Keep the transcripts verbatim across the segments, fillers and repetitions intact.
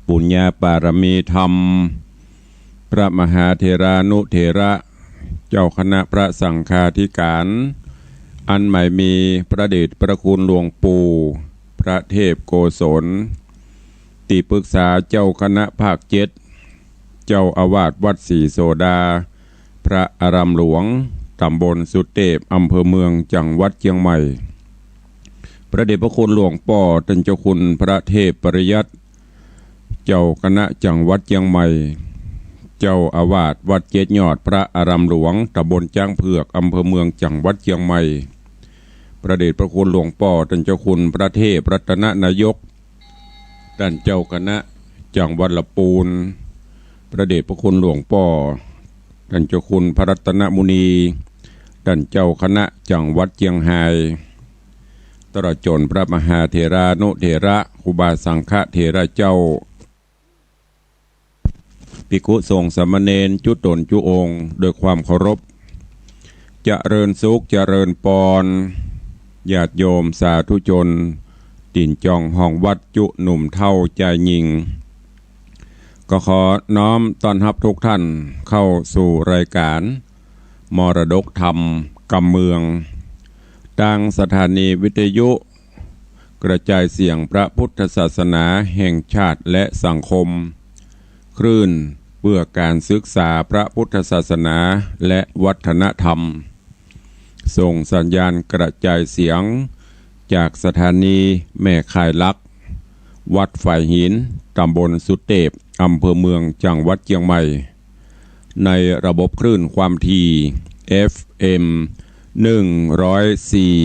ปุญญาปารมีธรรม พระมหาเถรานุเถระ เจ้าคณะพระสังฆาธิการ อันหมายมีพระเดชพระคุณหลวงปู่ พระเทพโกศล ตี้ปรึกษาเจ้าคณะภาคเจ็ด เจ้าอาวาสวัดศรีโสดา พระอารามหลวง ตำบลสุเตพ อำเภอเมือง จังหวัดเจียงใหม่ พระเดชพระคุณหลวงป้อต้านเจ้าคุณพระเทพปริยัติ เจ้าคณะจังหวัดเจียงใหม่ เจ้าอาวาสวัดเจ็ดยอด พระอารามหลวง ตำบลจ๊างเผือก อำเภอเมือง จังหวัดเจียงใหม่ พระเดชพระคุณหลวงป้อต้านเจ้าคุณพระเทพรัตนนายก ต้านเจ้าคณะจังหวัดละปูน พระเดชพระคุณหลวงป้อต้านเจ้าคุณพระรัตนมุนี ต้านเจ้าคณะจังหวัดเจียงฮาย ตลอดจ๋นพระมหาเถรานุเถระ ครูบาสังฆเถระเจ้า ภิกขุสงฆ์สามเณรจุ๊ต๋นจุ๊องค์ โดยความเคารพ เจริญสุขเจริญปอน ญาติโยมสาธุชน ตี๋นจองห้องวัดจุ๊หนุ่มเฒ่าจายญิง ก็ขอน้อมต้อนฮับทุกท่านเข้าสู่รายการมรดกธรรมกำเมือง ตางสถานีวิทยุกระจายเสียงพระพุทธศาสนาแห่งชาติและสังคม คลื่นเพื่อการศึกษาพระพุทธศาสนาและวัฒนธรรม ส่งสัญญาณกระจายเสียงจากสถานีแม่ข่ายหลัก วัดฝายหิน ตำบลสุเตพ อำเภอเมือง จังหวัดเจียงใหม่ ในระบบคลื่นความถี่ เอฟเอ็ม หนึ่งร้อยสี่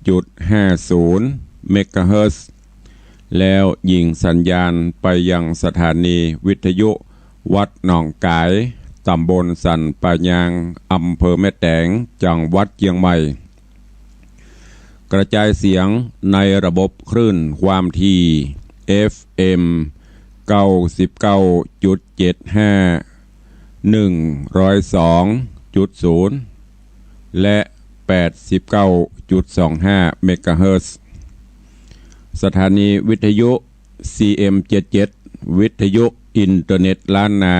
จุดห้าศูนย์ เมกะเฮิรตซ์ แล้วยิงสัญญาณไปยังสถานีวิทยุวัดหนองก๋าย ตำบลสันป่ายาง อำเภอแม่แตง จังหวัดเจียงใหม่ กระจายเสียงในระบบคลื่นความถี่ เอฟเอ็ม เก้าสิบเก้าจุดเจ็ดห้า หนึ่งร้อยสองจุดศูนย์ และ แปดสิบเก้าจุดสองห้า เมกะเฮิรตซ์ สถานีวิทยุ ซีเอ็มเจ็ดเจ็ด วิทยุอินเทอร์เน็ตล้านนา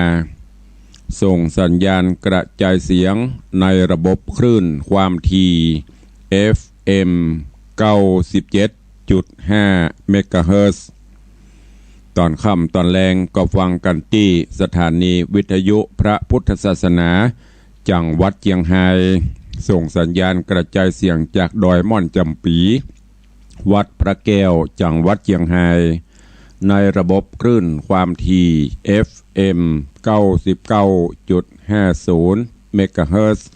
ส่งสัญญาณกระจายเสียงในระบบคลื่นความถี่ เอฟเอ็ม เก้าสิบเจ็ดจุดห้า เมกะเฮิรตซ์ ต๋อนค่ำต๋อนแลงก็ฟังกั๋นตี้สถานีวิทยุพระพุทธศาสนา จังหวัดเจียงฮาย ส่งสัญญาณกระจายเสียงจากดอยม่อนจ๋ำปี๋ วัดพระแก้ว จังหวัดเจียงฮาย ในระบบคลื่นความถี่ เอฟเอ็ม เก้าสิบเก้าจุดห้าศูนย์ เมกะเฮิรตซ์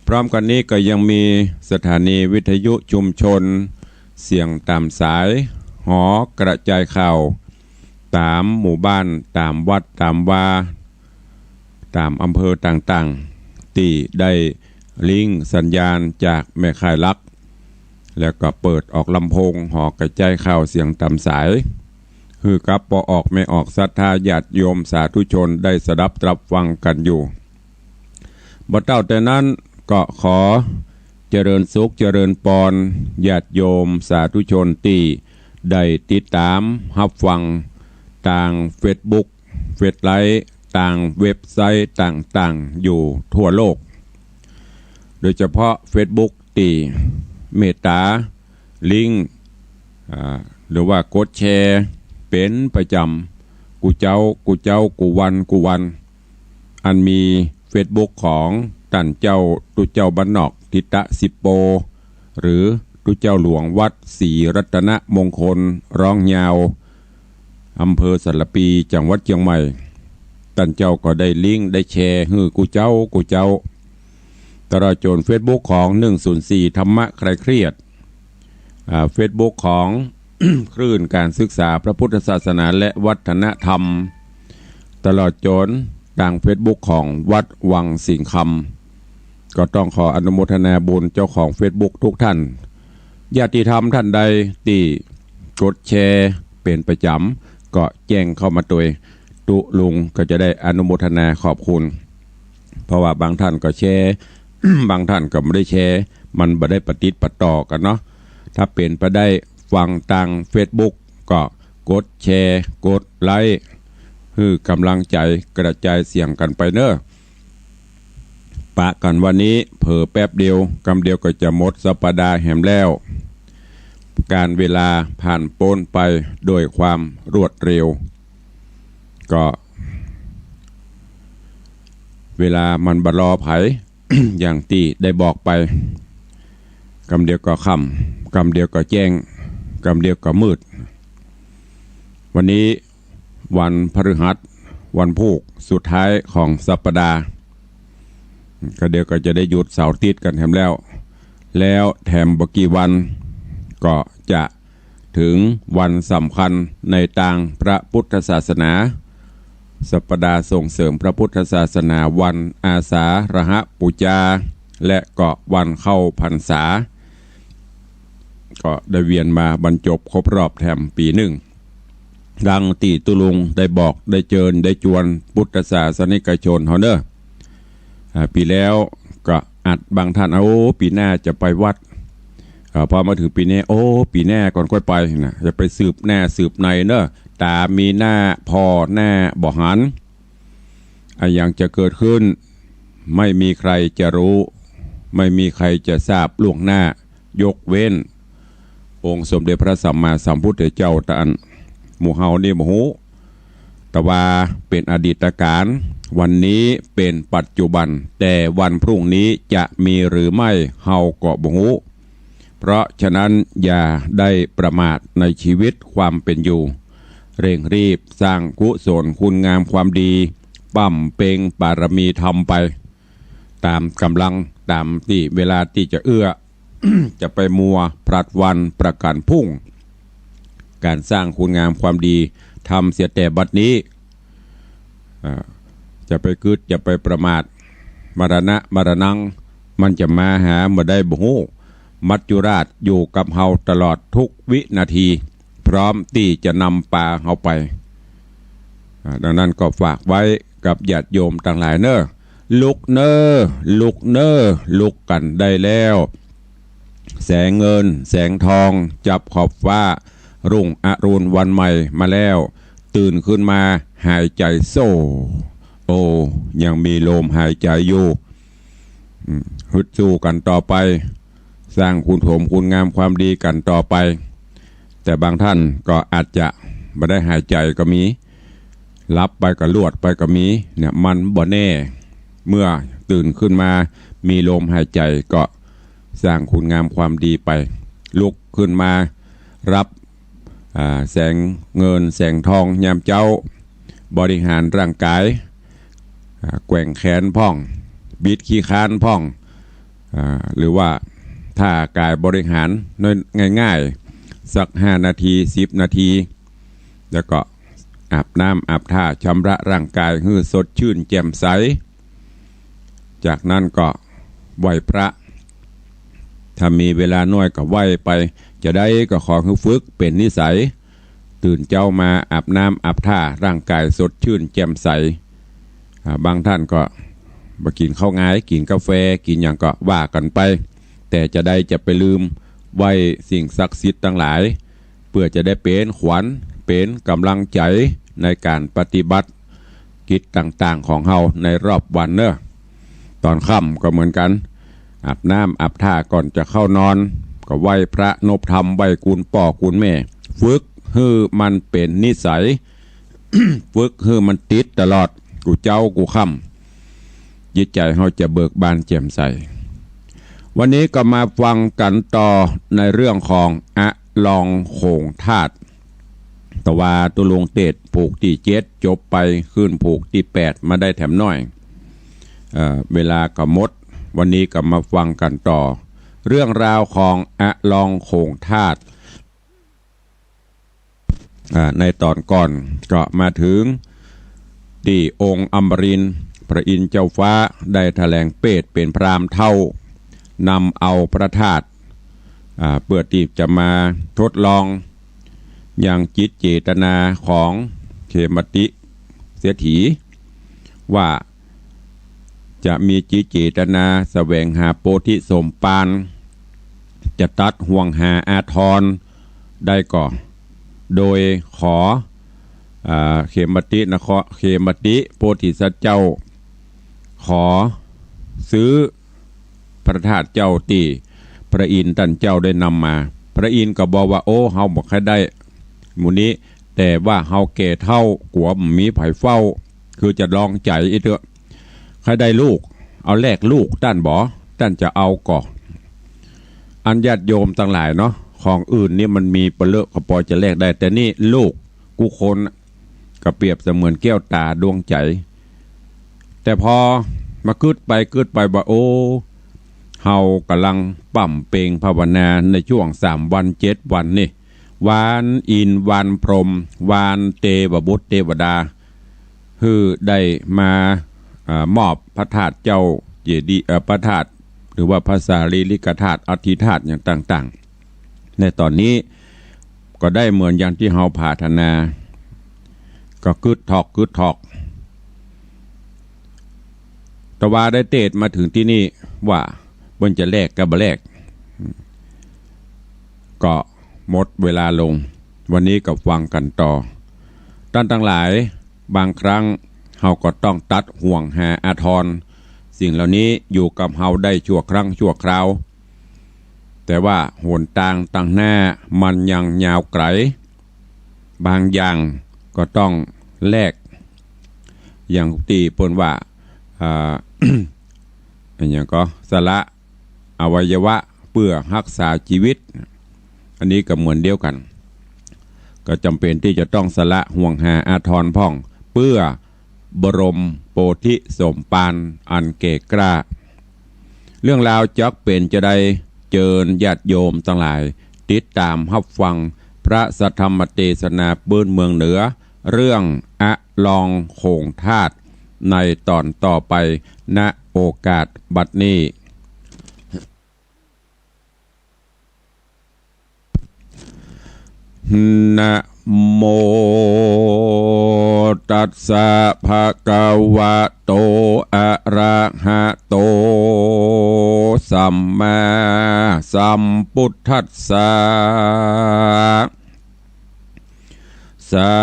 พร้อมกั๋นนี้ก็ยังมีสถานีวิทยุชุมชน เสียงต๋ามสาย หอกระจายข่าว ต๋ามหมู่บ้าน ต๋ามวัด ต๋ามวา ต๋ามอำเภอต่างๆ ตี้ได้ลิงก์สัญญาณจากแม่ข่ายหลัก แล้วก็เปิดออกลำโพง หอกระจายข่าวเสียงต๋ามสาย หื้อกับป้อออกแม่ออกศรัทธาญาติโยมสาธุชนได้สดับตรับฟังกั๋นอยู่ บ่เต้าแต่นั้นก็ขอเจริญสุขเจริญปอนญาติโยมสาธุชนตี้ได้ติดต๋ามฮับฟังตางเฟซบุ๊ก เฟซไลฟ์ ตางเว็บไซต์ต่างๆ อยู่ทั่วโลก โดยเฉพาะเฟซบุ๊กตี้เมตต๋าลิงก์ อ่า หรือว่ากดแชร์เป๋นประจ๋ำ กู้เจ๊า กู้เจ๊า กู้วัน กู้วัน อันมีเฟซบุ๊กของต้านเจ้าตุ๊เจ้าบ้านนอก ทิตะสิปโป หรือตุ๊เจ้าหลวงวัดศรีรัตนมงคล ร้องยาว อำเภอสารภี จังหวัดเจียงใหม่ ต้านเจ้าก็ได้ลิงก์ได้แชร์หื้อกู้เจ๊า กู้เจ๊า ตลอดจ๋นเฟซบุ๊กของ หนึ่งศูนย์สี่ ธรรมะคลายเครียด อ่า เฟซบุ๊กของ คลื่นการศึกษาพระพุทธศาสนาและวัฒนธรรม ตลอดจ๋นตางเฟซบุ๊กของวัดวังสิงห์คำ ก็ต้องขออนุโมทนาบุญเจ้าของเฟซบุ๊กทุกท่าน ญาติธรรมท่านใดตี้กดแชร์เป๋นประจ๋ำ ก็แจ้งเข้ามาตวย ตุ๊ลุงก็จะได้อนุโมทนาขอบคุณ เพราะว่าบางท่านก็แชร์ บางท่านก็บ่ได้แชร์ มันบ่ได้ปะติดปะต่อกั๋นเนาะ ถ้าเป๋นไปได้ฟังตางเฟซบุ๊ก ก็กดแชร์ กดไลก์ หื้อก๋ำลังใจ๋ กระจายเสียงกั๋นไปเน่อ ปะกั๋นวันนี้เผลอแป๊บเดียว กำเดียวก็จะหมดสัปดาห์แหมแล้ว กาลเวลาผ่านป๊นไปโดยความรวดเร็ว ก็เวลามันบ่รอใผ อย่างตี้ได้บอกไป กำเดียวก็ค่ำ กำเดียวก็แจ้ง กำเดียวก็มืด วันนี้วันพฤหัส วันพูกสุดท้ายของสัปดาห์ ก็เดี๋ยวก็จะได้หยุดเสาร์อาทิตย์กั๋นแหมแล้ว แล้วแถมบ่กี่วันก็จะ เถิงวันสำคัญในตางพระพุทธศาสนา สัปดาห์ส่งเสริมพระพุทธศาสนา วันอาสาฬหปูจา และก็วันเข้าพรรษา ก็ได้เวียนมาบรรจบครบรอบแถมปี๋นึ่ง ดังตี้ตุ๊ลุงได้บอก ได้เจิญ ได้จวนพุทธศาสนิกชนเฮาเน่อ อ่า ปี๋แล้วก็อัดบางท่าน โอ้ ปี๋หน้าจะไปวัด อ่า พอมาเถิงปี๋นี้ โอ้ ปี๋หน้าก่อนค่อยไปนะ จะไปสืบหน้าสืบในเน่อ ต๋ามีหน้าผ่อหน้าบ่หัน อะหยังจะเกิดขึ้น ไม่มีใครจะรู้ ไม่มีใครจะทราบล่วงหน้า ยกเว้นองค์สมเด็จพระสัมมาสัมพุทธเจ้าต๋าน หมู่เฮานี่บ่ฮู้ แต่ว่าเป๋นอดีตกาล วันนี้เป๋นปัจจุบัน แต่วันพรุ่งนี้จะมีหรือไม่ เฮาก็บ่ฮู้ เพราะฉะนั้นอย่าได้ประมาทในชีวิตความเป็นอยู่ เร่งรีบสร้างกุศลคุณงามความดี บำเพ็ญบารมีธรรมไป ต๋ามก๋ำลัง ต๋ามตี้เวลาตี้จะเอื้อ จะไปมัวพลัดวันประกั๋นพรุ่ง ก๋านสร้างคุณงามความดี ทำเสียแต่บัดนี้ อ่า จะไปกึ๊ด จะไปประมาท มรณะมรณัง มันจะมาหาเมื่อใดบ่ฮู้ มัจจุราชอยู่กับเฮาตลอดทุกวินาที พร้อมตี้จะนำปาเฮาไป อ่า ดังนั้นก็ฝากไว้กับญาติโยมตังหลายเน่อ ลุกเน่อ ลุกเน่อ ลุกกั๋นได้แล้ว แสงเงินแสงทองจับขอบฟ้า รุ่งอรุณวันใหม่มาแล้ว ตื่นขึ้นมาหายใจ๋โซ่ โอ้ ยังมีลมหายใจ๋อยู่ อืม ฮึดสู้กั๋นต่อไป สร้างคุณโถมคุณงามความดีกั๋นต่อไป แต่บางท่านก็อาจจะบ่ได้หายใจ๋ก็มี หลับไปก็ลวดไปก็มี เนี่ย มันบ่แน่ เมื่อตื่นขึ้นมามีลมหายใจ๋ก็สร้างคุณงามความดีไป ลุกขึ้นมารับ อ่า แสงเงินแสงทองยามเจ๊า บริหารร่างกาย อ่า แกว่งแขนพ่อง บิดขี้คร้านพ่อง อ่า หรือว่าท่ากายบริหารน้อย ง่ายๆ สักห้านาที สิบนาที แล้วก็อาบน้ำอาบท่าชำระร่างกายหื้อสดชื่นแจ่มใส จากนั้นก็ไหว้พระ ถ้ามีเวลาน้อยก็ไหว้ไป จะใดก็ขอหื้อฝึกเป๋นนิสัย ตื่นเจ๊ามาอาบน้ำอาบท่า ร่างกายสดชื่นแจ่มใส อ่า บางท่านก็บ่กิ๋นข้าวงาย กิ๋นกาแฟ กิ๋นหยังก็ว่ากั๋นไป แต่จะใดจะไปลืมไหว้สิ่งศักดิ์สิทธิ์ตังหลาย เปื้อจะได้เป๋นขวัญ เป๋นก๋ำลังใจ๋ในก๋านปฏิบัติกิจต่างๆ ของเฮาในรอบวันเน่อ ต๋อนค่ำก็เหมือนกั๋น อาบน้ำอาบท่าก่อนจะเข้านอน ก็ไหว้พระนบธรรม ไหว้กุณป้อกุณแม่ ฝึกหื้อมันเป๋นนิสัย ฝึกหื้อมันติดตลอด กู้เจ๊ากู้ค่ำ จิตใจ๋เฮาจะเบิกบานแจ่มใส วันนี้ก็มาฟังกั๋นต่อในเรื่องของอะลองโขงธาตุ ตะวาตุ๊ลุงเตสน์ผูกตี้เจ็ดจบไป ขึ้นผูกตี้แปดมาได้แถมน้อย เอ่อ เวลาก็หมด วันนี้ก็มาฟังกั๋นต่อ เรื่องราวของอะลองโขงธาตุ อ่า ในต๋อนก่อนก็มาเถิงตี้องค์อมรินทร์ พระอินทร์เจ้าฟ้าได้แถลงเปชเป๋นพราหมณ์เฒ่า นำเอาพระธาตุ อ่า เปื้อตี้จะมาทดลองยังจิตเจตนาของเขมติเศรษฐี ว่าจะมีจิตเจตนาแสวงหาโพธิสมภาร จะตัดห่วงหาอาทรได้ก่อ โดยขอ อ่า เขมตินคร เขมติโพธิสัตว์เจ้า ขอซื้อพระธาตุเจ้าตี้พระอินทร์ต้านเจ้าได้นำมา พระอินทร์ก็บอกว่า โอ้ เฮาบ่ใค่ได้หมู่นี้ แต่ว่าเฮาแก่เฒ่า กั๋วบ่มีใผเฝ้า คือจะลองใจ๋อีกเต๊อะ ใค่ได้ลูก เอาแลกลูกต้านบ่ ต้านจะเอาก่อ อันญาติโยมตังหลายเนาะ ของอื่นนี่มันมีเป๋อะเลอะ ก็ปอจะแลกได้ แต่นี่ลูกกู้คน ก็เปรียบเสมือนแก้วต๋าดวงใจ๋ แต่ปอมากึ๊ดไปกึ๊ดไปว่า โอ้ เฮากำลังบำเพ็ญภาวนาในช่วงสามวันเจ็ดวันนี่ วานอินทร์วานพรหม วานเตวบุตรเตวดา หื้อได้มา อ่า มอบพระธาตุเจ้าเจดีย์ เอ่อ พระธาตุ หรือว่าพระสารีริกธาตุ อัฐิธาตุอย่างต่างๆ ในต๋อนนี้ก็ได้เหมือนอย่างตี้เฮาปรารถนา ก็กึ๊ดถอก กึ๊ดถอก ตะวาได้เตศน์มาเถิงตี้นี่ว่าเปิ้นจะแลกกับบ่แลก ก็หมดเวลาลง วันนี้ก็ฟังกั๋นต่อ ต้านตังหลาย บางครั้งเฮาก็ต้องตัดห่วงหาอาทร สิ่งเหล่านี้อยู่กับเฮาได้ชั่วครั้งชั่วคราว แต่ว่าหนตางตังหน้ามันยังยาวไก๋ บางอย่างก็ต้องแลก อย่างตี้เปิ้นว่า อ่า อะหยังก็ สละอวัยวะเปื้อฮักษาจีวิต อันนี้ก็เหมือนเดียวกั๋น ก็จ๋ำเป๋นตี้จะต้องสละห่วงหาอาทรพ่อง เปื้อบรมโพธิสมภารอันแก่กล้า เรื่องราวจักเป๋นจาใด เจิญญาติโยมตังหลาย ติดต๋ามฮับฟังพระสัทธรรมเตสนาปื๊นเมืองเหนือ เรื่องอะลองโขงธาตุ ในต๋อนต่อไป ณ โอกาสบัดนี้ นะโมตัสสะ ภะคะวะโต อะระหะโต สัมมาสัมพุทธัสสะ สา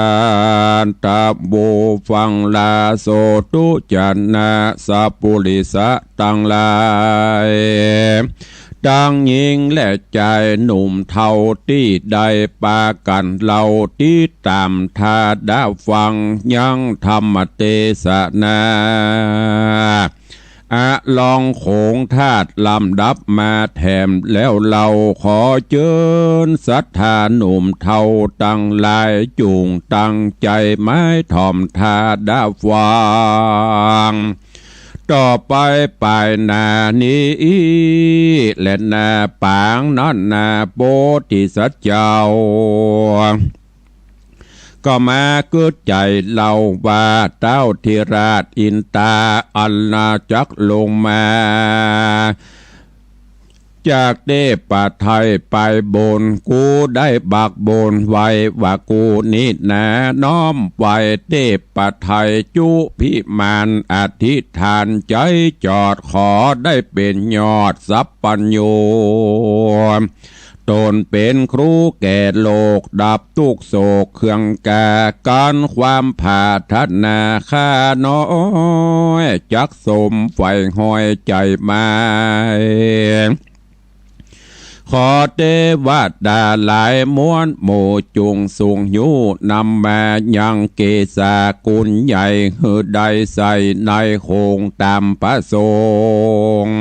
ธุ ฟังลาโสตุ จะนะสัปปุริสะตังหลาย ตังญิงและจายหนุ่มเฒ่าตี้ได้ปากั๋นเล่า ติดต๋ามต๋ามฟังยังธรรมเตสนา อะลองโขงธาตุลำดับมาแถมแล้วเล่า ขอเจิญศรัทธาหนุ่มเฒ่าตังหลาย จุ่งตั้งใจ๋ไม้ถ่อมต๋ามฟัง ต่อไปปายหน้านี้และหน้าปางนั้นนา โพธิสัตว์เจ้า ก็มากึ๊ดใจ๋เล่าว่า เต้าธิราชอินตา อันนาจักลงมา จากเตปะไทยไปบน กูได้บักบนไว้ว่ากูนี้นา น้อมไหว้เตปะไทยจุภิมาน อธิษฐานใจ๋จอด ขอได้เป๋นยอดสัพพัญญู ต๋นเป๋นครูแก่โลก ดับตุ๊กข์โศกเครื่องกา กั๋นความผาถนาข้าน้อยจักสมใฝ่ห้อยใจ๋หมาย ขอเตวดาหลายมวลหมู่จุ่งสุงยู้นำมายังเกศากุลใหญ่ หื้อได้ใส่ในโขงต๋ามประสงค์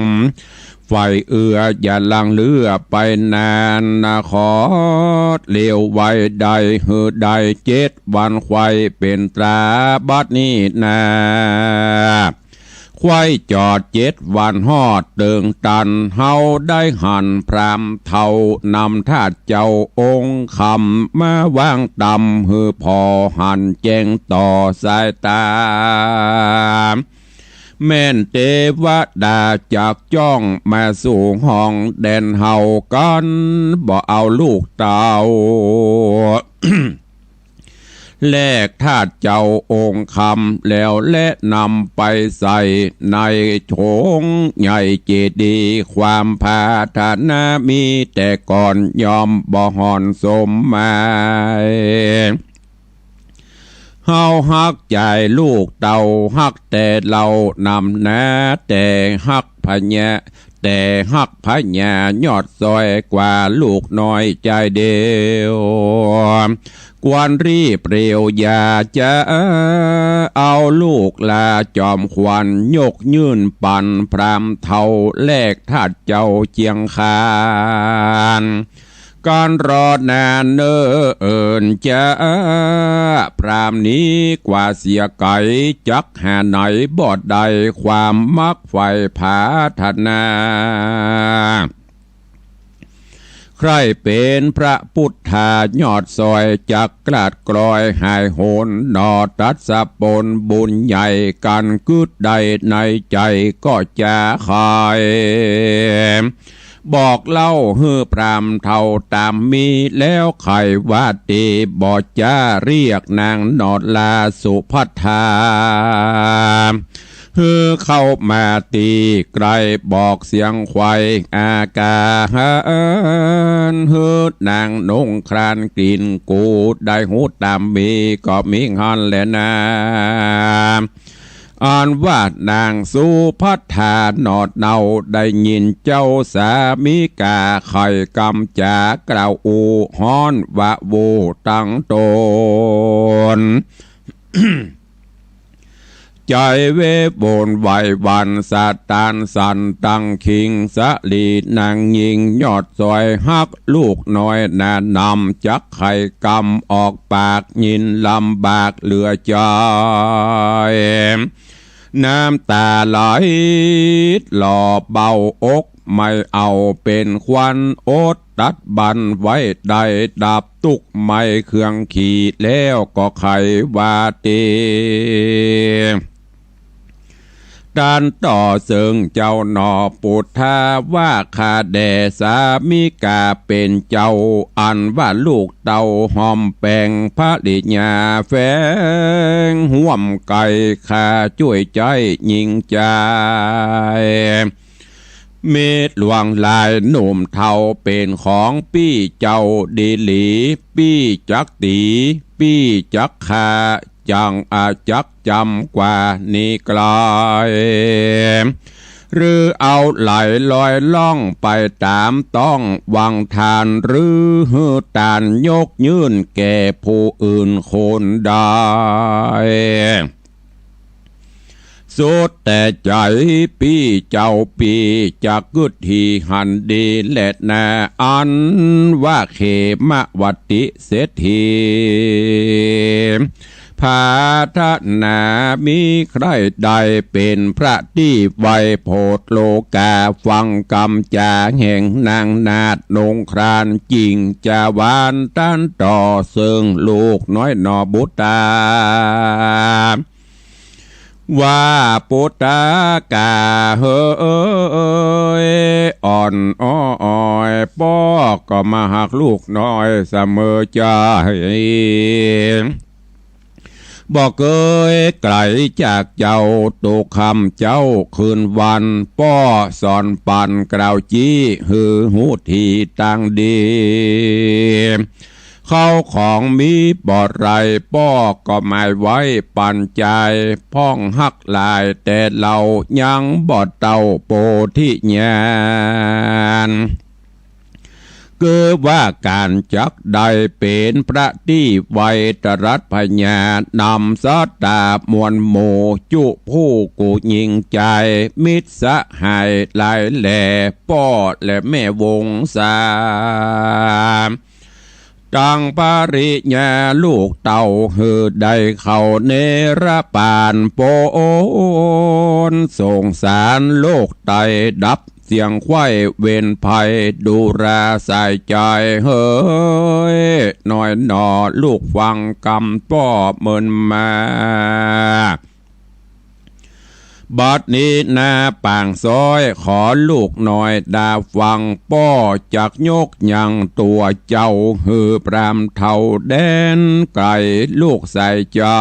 ฝ่ายเอื้ออย่าลังเลือไปนานนา ขอเลี้ยวไว้ได้ หื้อได้เจ็ดวัน ใค่เป๋นตราบัดนี้นา ใค่จอดเจ็ดวันฮอดเติงตัน เฮาได้หันพราหมณ์เฒ่านำธาตุเจ้าองค์คำ มาวางตำหื้อผ่อหันแจ้งต่อสายต๋า แม่นเตวดาจักจ้องมาสู่ห้องแดนเฮากั๋น บ่เอาลูกเต้า แลกธาตุเจ้าองค์คำ แล้วแลนำไปใส่ในโถงใหญ่เจดีย์ ความปรารถนามีแต่ก่อน ย่อมบ่ห่อนสมหมาย เฮาฮักใจ๋ลูกเต้า ฮักแต่เล่าน้ำหนา แต่ฮักพญา แต่ฮักพญายอดสอยกว่าลูกน้อยใจ๋เดียว ควรรีบเร็วอย่าจะเอาลูกลา จอมขวัญยกยื่นปันพราหมณ์เฒ่า แลกธาตุเจ้าเจียงคาน การรอนานเนิ่นจะ พราหมณ์นี้กว่าเสียไก๋ จักหาไหนบ่ได้ความมักใฝ่ปรารถนา ใคร่เป๋นพระพุทธายอดสอย จักกลาดกลอยหายโหนหนอ ตัดสะปนบุญใหญ่ กันกึ๊ดได้ในใจ๋ก็จะใค่ บอกเล่าหื้อพราหมณ์เฒ่าต๋ามมี แล้วใค่ว่าตี้บ่จะเรียกนางหนอดลาสุภัททา หื้อเข้ามาตี้ใก้ บอกเสียงไขว่อากาศ หื้อนางนุ่งคลานกลิ้นกู ได้ฮู้ต๋ามมีก็มีหั้นแลนา อันว่านางสุภัททาหนอดเนา ได้ยินเจ้าสามิก๋าใค่กำจ๋ากล่าวอู้ฮ้อนวะโวตังต๋น ใจ๋เวโหว่นไหว้หวั่นสะตานสั่น ตังคิงสะหลีนางญิงยอดสอย ฮักลูกน้อยหนานำ จักใค่กำออกปาก ยินลำบากเหลือใจ๋ น้ำต๋าไหลหล่อเบาอก ไม่เอาเป๋นควันอด ตัดบั้นไว้ได้ดับตุ๊กข์ ไม่เคืองขีแล้วก็ใค่ว่าตี้ ต้านต่อเซิ่งเจ้าหนอปุทธา ว่าข้าแด่สามิก๋าเป๋นเจ้า อันว่าลูกเต้าหอมแป๋งภริยาแฝงฮ่วมไก๋ ข้าจ้วยใจ๊ยิ่งใจ๋ เมตหลวงหลายหนุ่มเฒ่าเป๋นของปี้เจ้าดีหลี ปี้จักตี๋ ปี้จักฆ่า จังอาจักจ๋ำกว่านี้ไก๋ หรือเอาไหลลอยล่องไปต๋ามต้องวังทาน หรือหื้อตานยกยื่นแก่ผู้อื่นคนใด สุดแต่ใจ๋ปี้เจ้า ปี้จักกึ๊ดหีหันดีแลนา อันว่าเขมวัตติเศรษฐี ปรารถนามีใคร่ได้เป๋นพระตี้ไวโผดโลก๋า ฟังกำจ๋าแห่งนางนาฏนงคราน จิ่งจะหวานต้านต่อเซิ่งลูกน้อยหนอบุตตา ว่าปุตตาก๋าเหย อ่อนอ้อยป้อก็มาฮักลูกน้อยเสมอใจ๋ บ่เกยไก๋จากเจ้า ตุ๊กค่ำเจ๊าคืนวัน ป้อสอนปั๋นกล่าวจี้ หื้อฮู้ตี้ตางดี เข้าของมีบ่ไร ป้อก็หมายไว้ปั๋นจาย พ่องฮักหลายแต่เล่า ยังบ่เต้าโพธิญาณ คือว่าก๋านจักได้เป๋นพระตี้ไว ตรัสพญานำสัตตามวลหมู่ จุผู้กูยิ่งใจ๋ มิตรสหายหลายแหล่ ป้อและแม่วงศา ตังปริญญาลูกเต้า หื้อได้เข้าเนรปาน ปนสงสารโลกไตดับ เสียงไขว้เว้นภัย ดูราสายใจ๋เหย น้อยหนอลูกฟังกำป้อเมินมา บัดนี้นาปากซ้อย ขอลูกน้อยดาฟัง ป้อจักยกยังตั๋วเจ้า หื้อพราหมณ์เฒ่าแดนไก๋ลูกใส่ใจ๋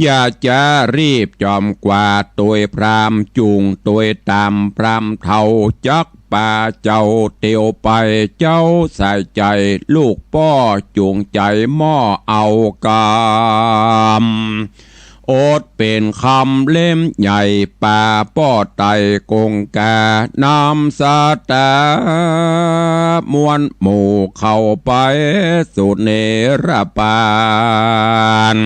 อย่าจะรีบจอมกว่า ตวยพราหมณ์จุ่งตวยต๋ามพราหมณ์เฒ่า จักปาเจ้าเตียวไป เจ้าใส่ใจ๋ลูกป้อ จุ่งใจ๋หม้อเอากำ อดเป๋นคำเล่มใหญ่ ปาป้อไต่กงกา นำสตาม้วนหมู่เข้าไปสู่เนรปาน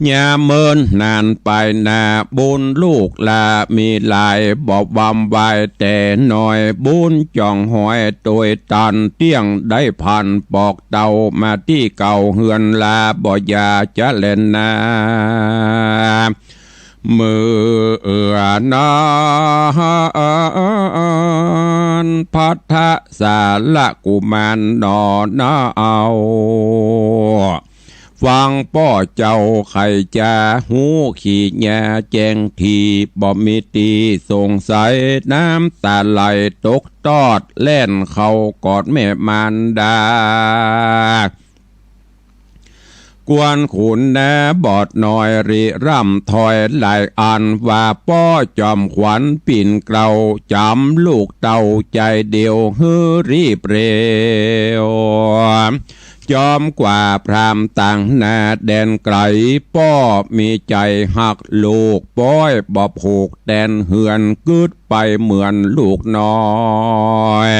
ยามเมินนานไปนา บุญลูกหล้ามีหลาย บ่วำวายแต่น้อย บุญจ่องหอยตวยตัน เตี้ยงได้พันปอกเต้า มาตี้เก่าเฮือนหล้า บ่อย่าจะแล่นนา เมื่อนั้น พัททสาระกุมารหนอนาเอา ฟังป้อเจ้าใค่จะฮู้ ขี้ยาแจ้งที บ่มีตี้สงสัย น้ำต๋าไหลตกตอด แล่นเข้ากอดแม่มารดา กวนขุนนาบอดน้อยริร่ำถอยหลายอัน ว่าป้อจอมขวัญปิ่นเกล้า จ๋ำลูกเต้าใจ๋เดียว หื้อรีบเร็ว จอมกว่าพราหมณ์ต่างนาแดนไก๋ ป้อมีใจ๋ฮักลูก ป๊อยบ่ผูกแตนเฮือน กึ๊ดไปเหมือนลูกน้อย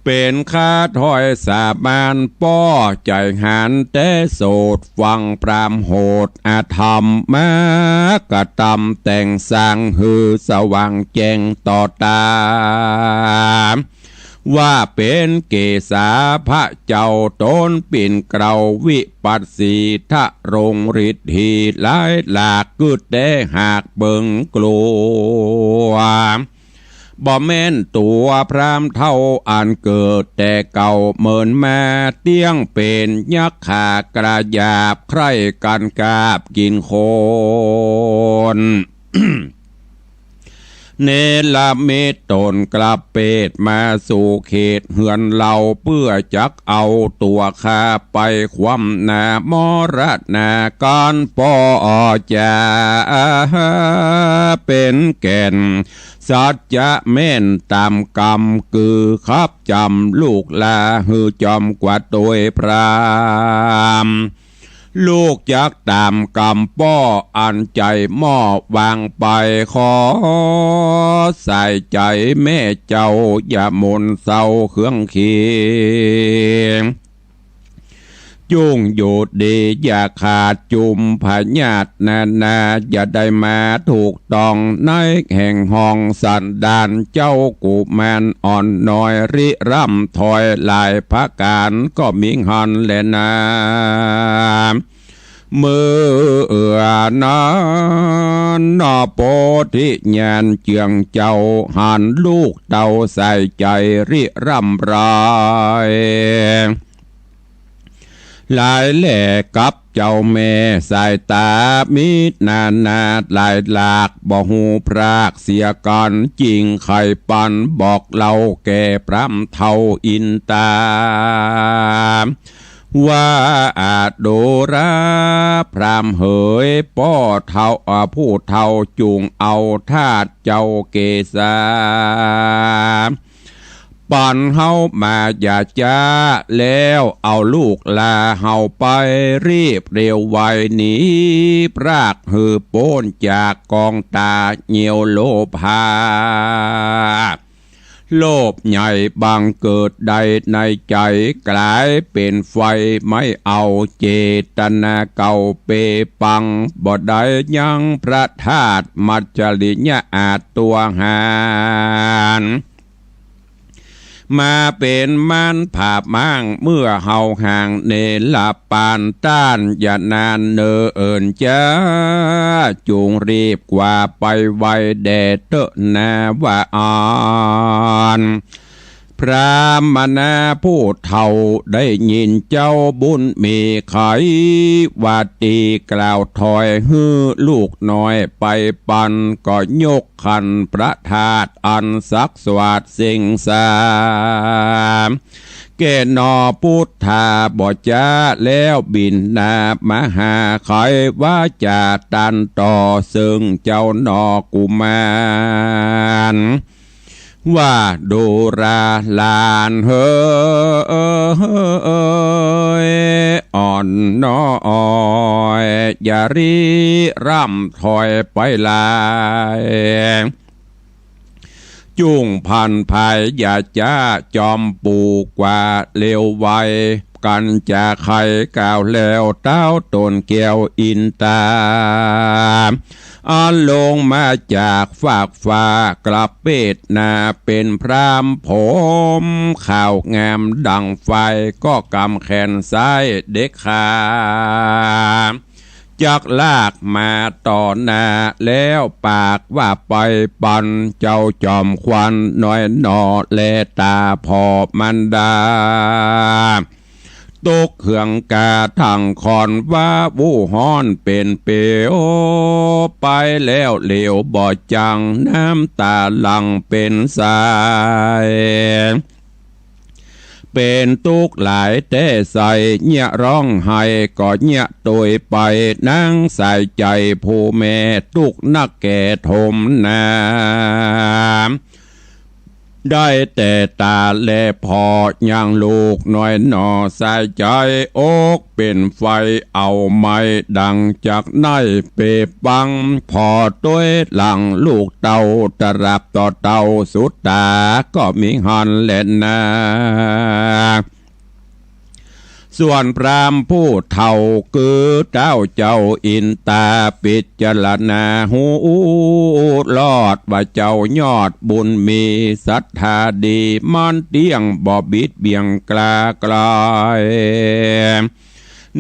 เป๋นคาถอยสาบาน ป้อใจ๋หานแต่โสด ฟังพราหมณ์โหดอธรรม มากระตำแต่งสร้าง หื้อสว่างแจ้งต่อต๋า ว่าเป๋นเกศาพระเจ้า ต๋นปิ่นเกล้าวิปัสสี ทรงฤทธีหลายหลาก กึ๊ดแต่หากเปิงกลัว บ่แม่นตั๋วพราหมณ์เฒ่าอันเกิดแต่เก่า เมินมาเตี้ยงเป๋นยักขา กระหยาบใคร่กั๋นกาบกิ๋นคน เนรมิตต๋นกลับเปตมาสู่เขตเฮือนเฮา เปื้อจักเอาตั๋วข้าไปคว่ำหน้า มรณาก๋อนป้อจ๋า เป๋นแก่นสัจจะแม่นต๋ามกำ กือคับจ๋ำลูกหล้า หื้อจอมกว่าตวยพราหมณ์ ลูกจักต๋ามกำป้ออันใจ๋หม้อวางไป ขอใส่ใจ๋แม่เจ้า อย่าหม่นเศร้าเคืองเคียง จุ่งอยู่ดีอย่าขาด จุมพยาธินานา อย่าได้มาถูกต้อง ในแห่งห้องสันดาน เจ้ากุมารอ่อนน้อย ริร่ำถอยหลายประก๋าน ก็มีหั้นแลนา เมื่อนั้น นอโพธิญาณเจืองเจ้า หันลูกเต้าใส่ใจ๋ริร่ำไร หลายแหล่กับเจ้าแม่ สายต๋ามีนานาหลายหลาก บ่ฮู้พรากเสียกั๋น จิ่งใค่ปันบอกเล่าแก่พราหมณ์เฒ่าอินตา ว่าอะดูราพราหมณ์เหย ป้อเฒ่า อ่า ผู้เฒ่าจุ่งเอาธาตุเจ้าเกศา ปันเฮามาอย่าจ๊า แล้วเอาลูกหล้าเฮาไปรีบเร็วไวหนี พรากหื้อป๊นจากก๋องต๋าเหยี่ยวโลภา โลภใหญ่บังเกิดได้ในใจ๋ ก๋ายเป๋นไฟไหม้เอา เจตนาเก่าเปปัง บ่ได้ยังพระธาตุมัจฉริยะอาจตั๋วหาร มาเป๋นมารผาบม้าง เมื่อเฮาห่างเนรปาน ต้านอย่านานเนิ่นจ๊า จุ่งรีบกว่าไปไวแด่เต๊อะนาว่าอั้น พราหมณาผู้เฒ่าได้ยินเจ้าบุญมีไขว่าดี กล่าวถอยหื้อลูกน้อยไปปัน ก็ยกขันพระธาตุอันศักดิ์สวัสดิ์เสียงสา แก่หนอปุทธาบ่จ๊า แล้วบิณฑมหาไขว่าจ๋าตันต่อเซิ่งเจ้าหนอกุมาร ว่าดูราหลานเหย อ่อนน้อยอย่ารีร่ำถอยไปหลาย จุ่งพันภายอย่าจ๊า จอมปู่กว่าเร็วไว กันจะไขกล่าวแล้ว เต้าตนแก้วอินตา อันลงมาจากฟากฟ้ากลับเปดหน้าเป็นพราหมณ์ ผมขาวงามดั่งไฟ ก็กำแขนซ้ายเด็กขา จักลากมาต่อหน้า แล้วปากว่าไปปัน เจ้าจอมขวัญน้อยหนอ แลต๋าพ่อมารดา ตกเหืองกาทั้งคอน ว่าอู้ฮ้อนเป๋นเปว ไปแล้วเหลวบ่จั่ง น้ำต๋าหลั่งเป๋นสาย เป๋นตุ๊กข์หลายแต๊ใส่ เยียะร้องไห้ก็เยียะโตยไป นางสายใจ๋ผู้แม่ตุ๊กข์นักแก่ทมนา ได้แต่ต๋าแลผ่อ ยังลูกน้อยหนอสายใจ๋ อกเป๋นไฟเอาไหม้ดังจักไหน้เปปัง ผ่อโตยหลังลูกเต้า ตราบต่อเต้าสุดต๋า ก็มีหั้นแลนา ส่วนพราหมณ์ผู้เฒ่า คือเต้าเจ้าอินตา ปิจารณาฮู้รอดว่าเจ้ายอดบุญมี ศรัทธาดี มันเตี้ยงบ่บิดเบี่ยงกล้าไกล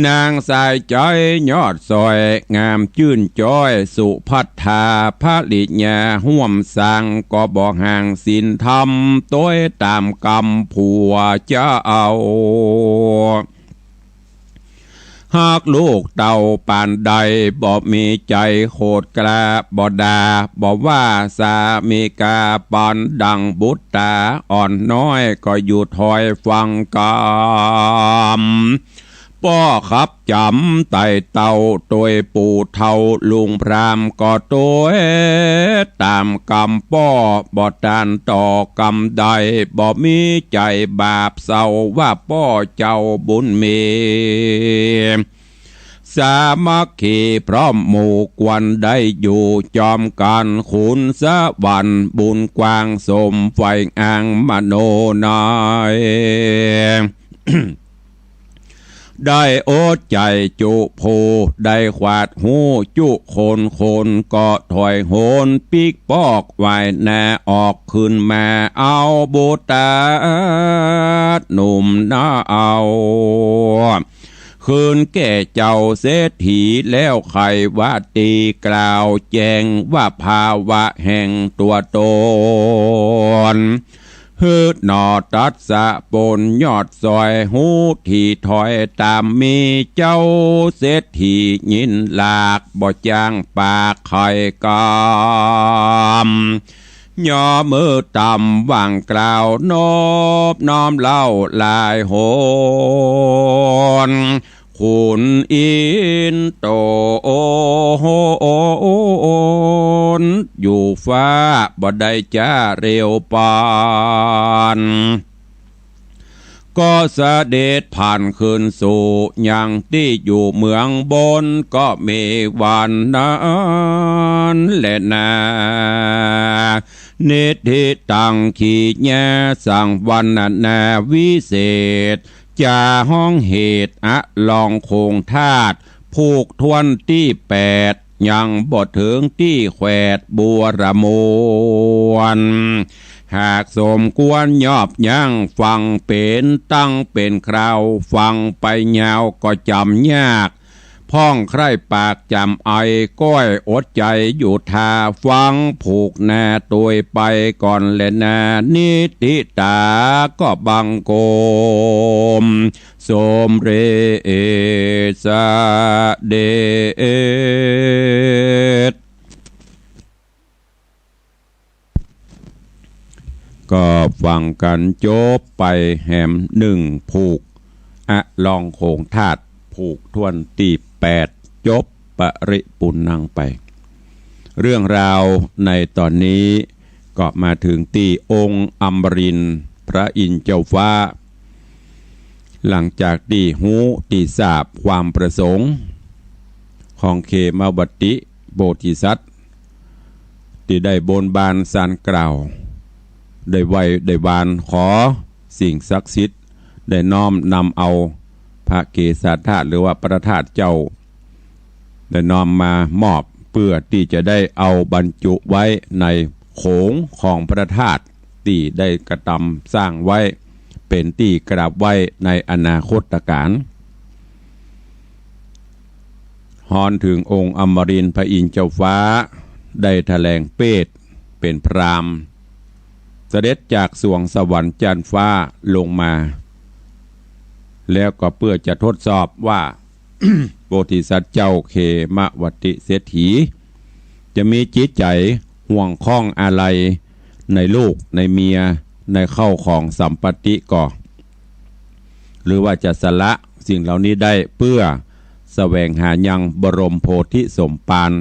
นางสายใจ๋ยอดสวย งามจื้นจ้อย สุภัททาภริยาฮ่วมสร้าง ก็บ่ห่างศีลธรรม โตยต๋ามกำผัวเจ้า ฮักลูกเต้าปานใด บ่มีใจ๋โขดกล้า บ่ด่าบ่ว่าสามีกา ปานดั่งบุตราอ่อนน้อย ก็อยู่ถอยฟังกำ ป้อขับจ๋ำไต่เต้า โตยปู่เฒ่าลุงพราหมณ์ ก็โตยต๋ามกำป้อ บ่ต้านต่อกำใด บ่มีใจ๋บาปเศร้า ว่าป้อเจ้าบุญมี สามัคคีพร้อมหมู่ควรได้อยู่จอมกั๋น ขุนสวรรค์บุญกว้างสมใฝ่อ้างมโนใน ได้อดใจ๋จุผู้ได้ขวาดฮู้จุคน คนก็ถอยโหนปิ๊กปอกวายหน้าออกขึ้นมา เอาบุตรหนุ่มนาเอา คืนแก่เจ้าเศรษฐีแล้ว ใค่ว่าดีกล่าวแจ้งว่าภาวะแห่งตั๋วต๋น หื้อหนอตรัสปนยอดสวย ฮู้ถี่ถอยต๋ามมี เจ้าเศรษฐียินหลาก บ่จ้างปากใค่กำ ย่อมือต๋ามว่างกล่าวนบน้อมเล่าหลายหน ขุนอินโตนอยู่ฟ้าบ่ได้จ๊าเร็วปาน ก็เสด็จผ่านคืนสู่ยังตี้อยู่เมืองบน ก็มีวันนั้นแลนา นิธิตังขีญาสังวรรณนาวิเศษ จาฮ้องเหตุอะลองโขงธาตุ ผูกถ้วนตี้แปด ยังบ่เถิงตี้แขวดบัวระมวล หากสมควรยอบยั้งฟังเป๋นตั้งเป๋นคราว ฟังไปยาวก็จ๋ำยาก พ่องใคร่ปากจ๋ำไอ ก้อยอดใจ๋อยู่ทา ฟังผูกนาตวยไปก่อนแลนา นิติตาก็บังคม สมเร็จเสด็จ ก็ฟังกั๋นจบไปแหมนึ่งผูก อลองโขงธาตุ ผูกถ้วนตี้แปด จบปริปูรณังไป เรื่องราวในต๋อนนี้ก็มาเถิงตี้องค์อมรินทร์พระอินทร์เจ้าฟ้า หลังจากตี้ฮู้ตี้ทราบความประสงค์ของเขมวัตติโพธิสัตว์ ตี้ได้บนบานสานกล่าว ได้ไหว้ได้วานขอสิ่งศักดิ์สิทธิ์ ได้น้อมนำเอาพระเกศาธาตุ หรือว่าพระธาตุเจ้า ได้น้อมมามอบเปื้อตี้จะได้เอาบรรจุไว้ในโขงของพระธาตุตี้ได้กระตำสร้างไว้ เป๋นตี้กราบไหว้ในอนาคตกาล ฮอนเถิงองค์อมรินทร์พระอินทร์เจ้าฟ้า ได้แถลงเปตเป๋นพราหมณ์ เสด็จจากสวงสวรรค์จั๊นฟ้าลงมา แล้วก็เปื้อจะทดสอบว่า โพธิสัตว์เจ้าเขมวัตติเศรษฐี จะมีจิตใจ๋ห่วงข้องอาลัยในลูกในเมีย ในเข้าของสัมปัตติก่อ หรือว่าจะสละสิ่งเหล่านี้ได้เปื้อแสวงหายังบรมโพธิสมภาร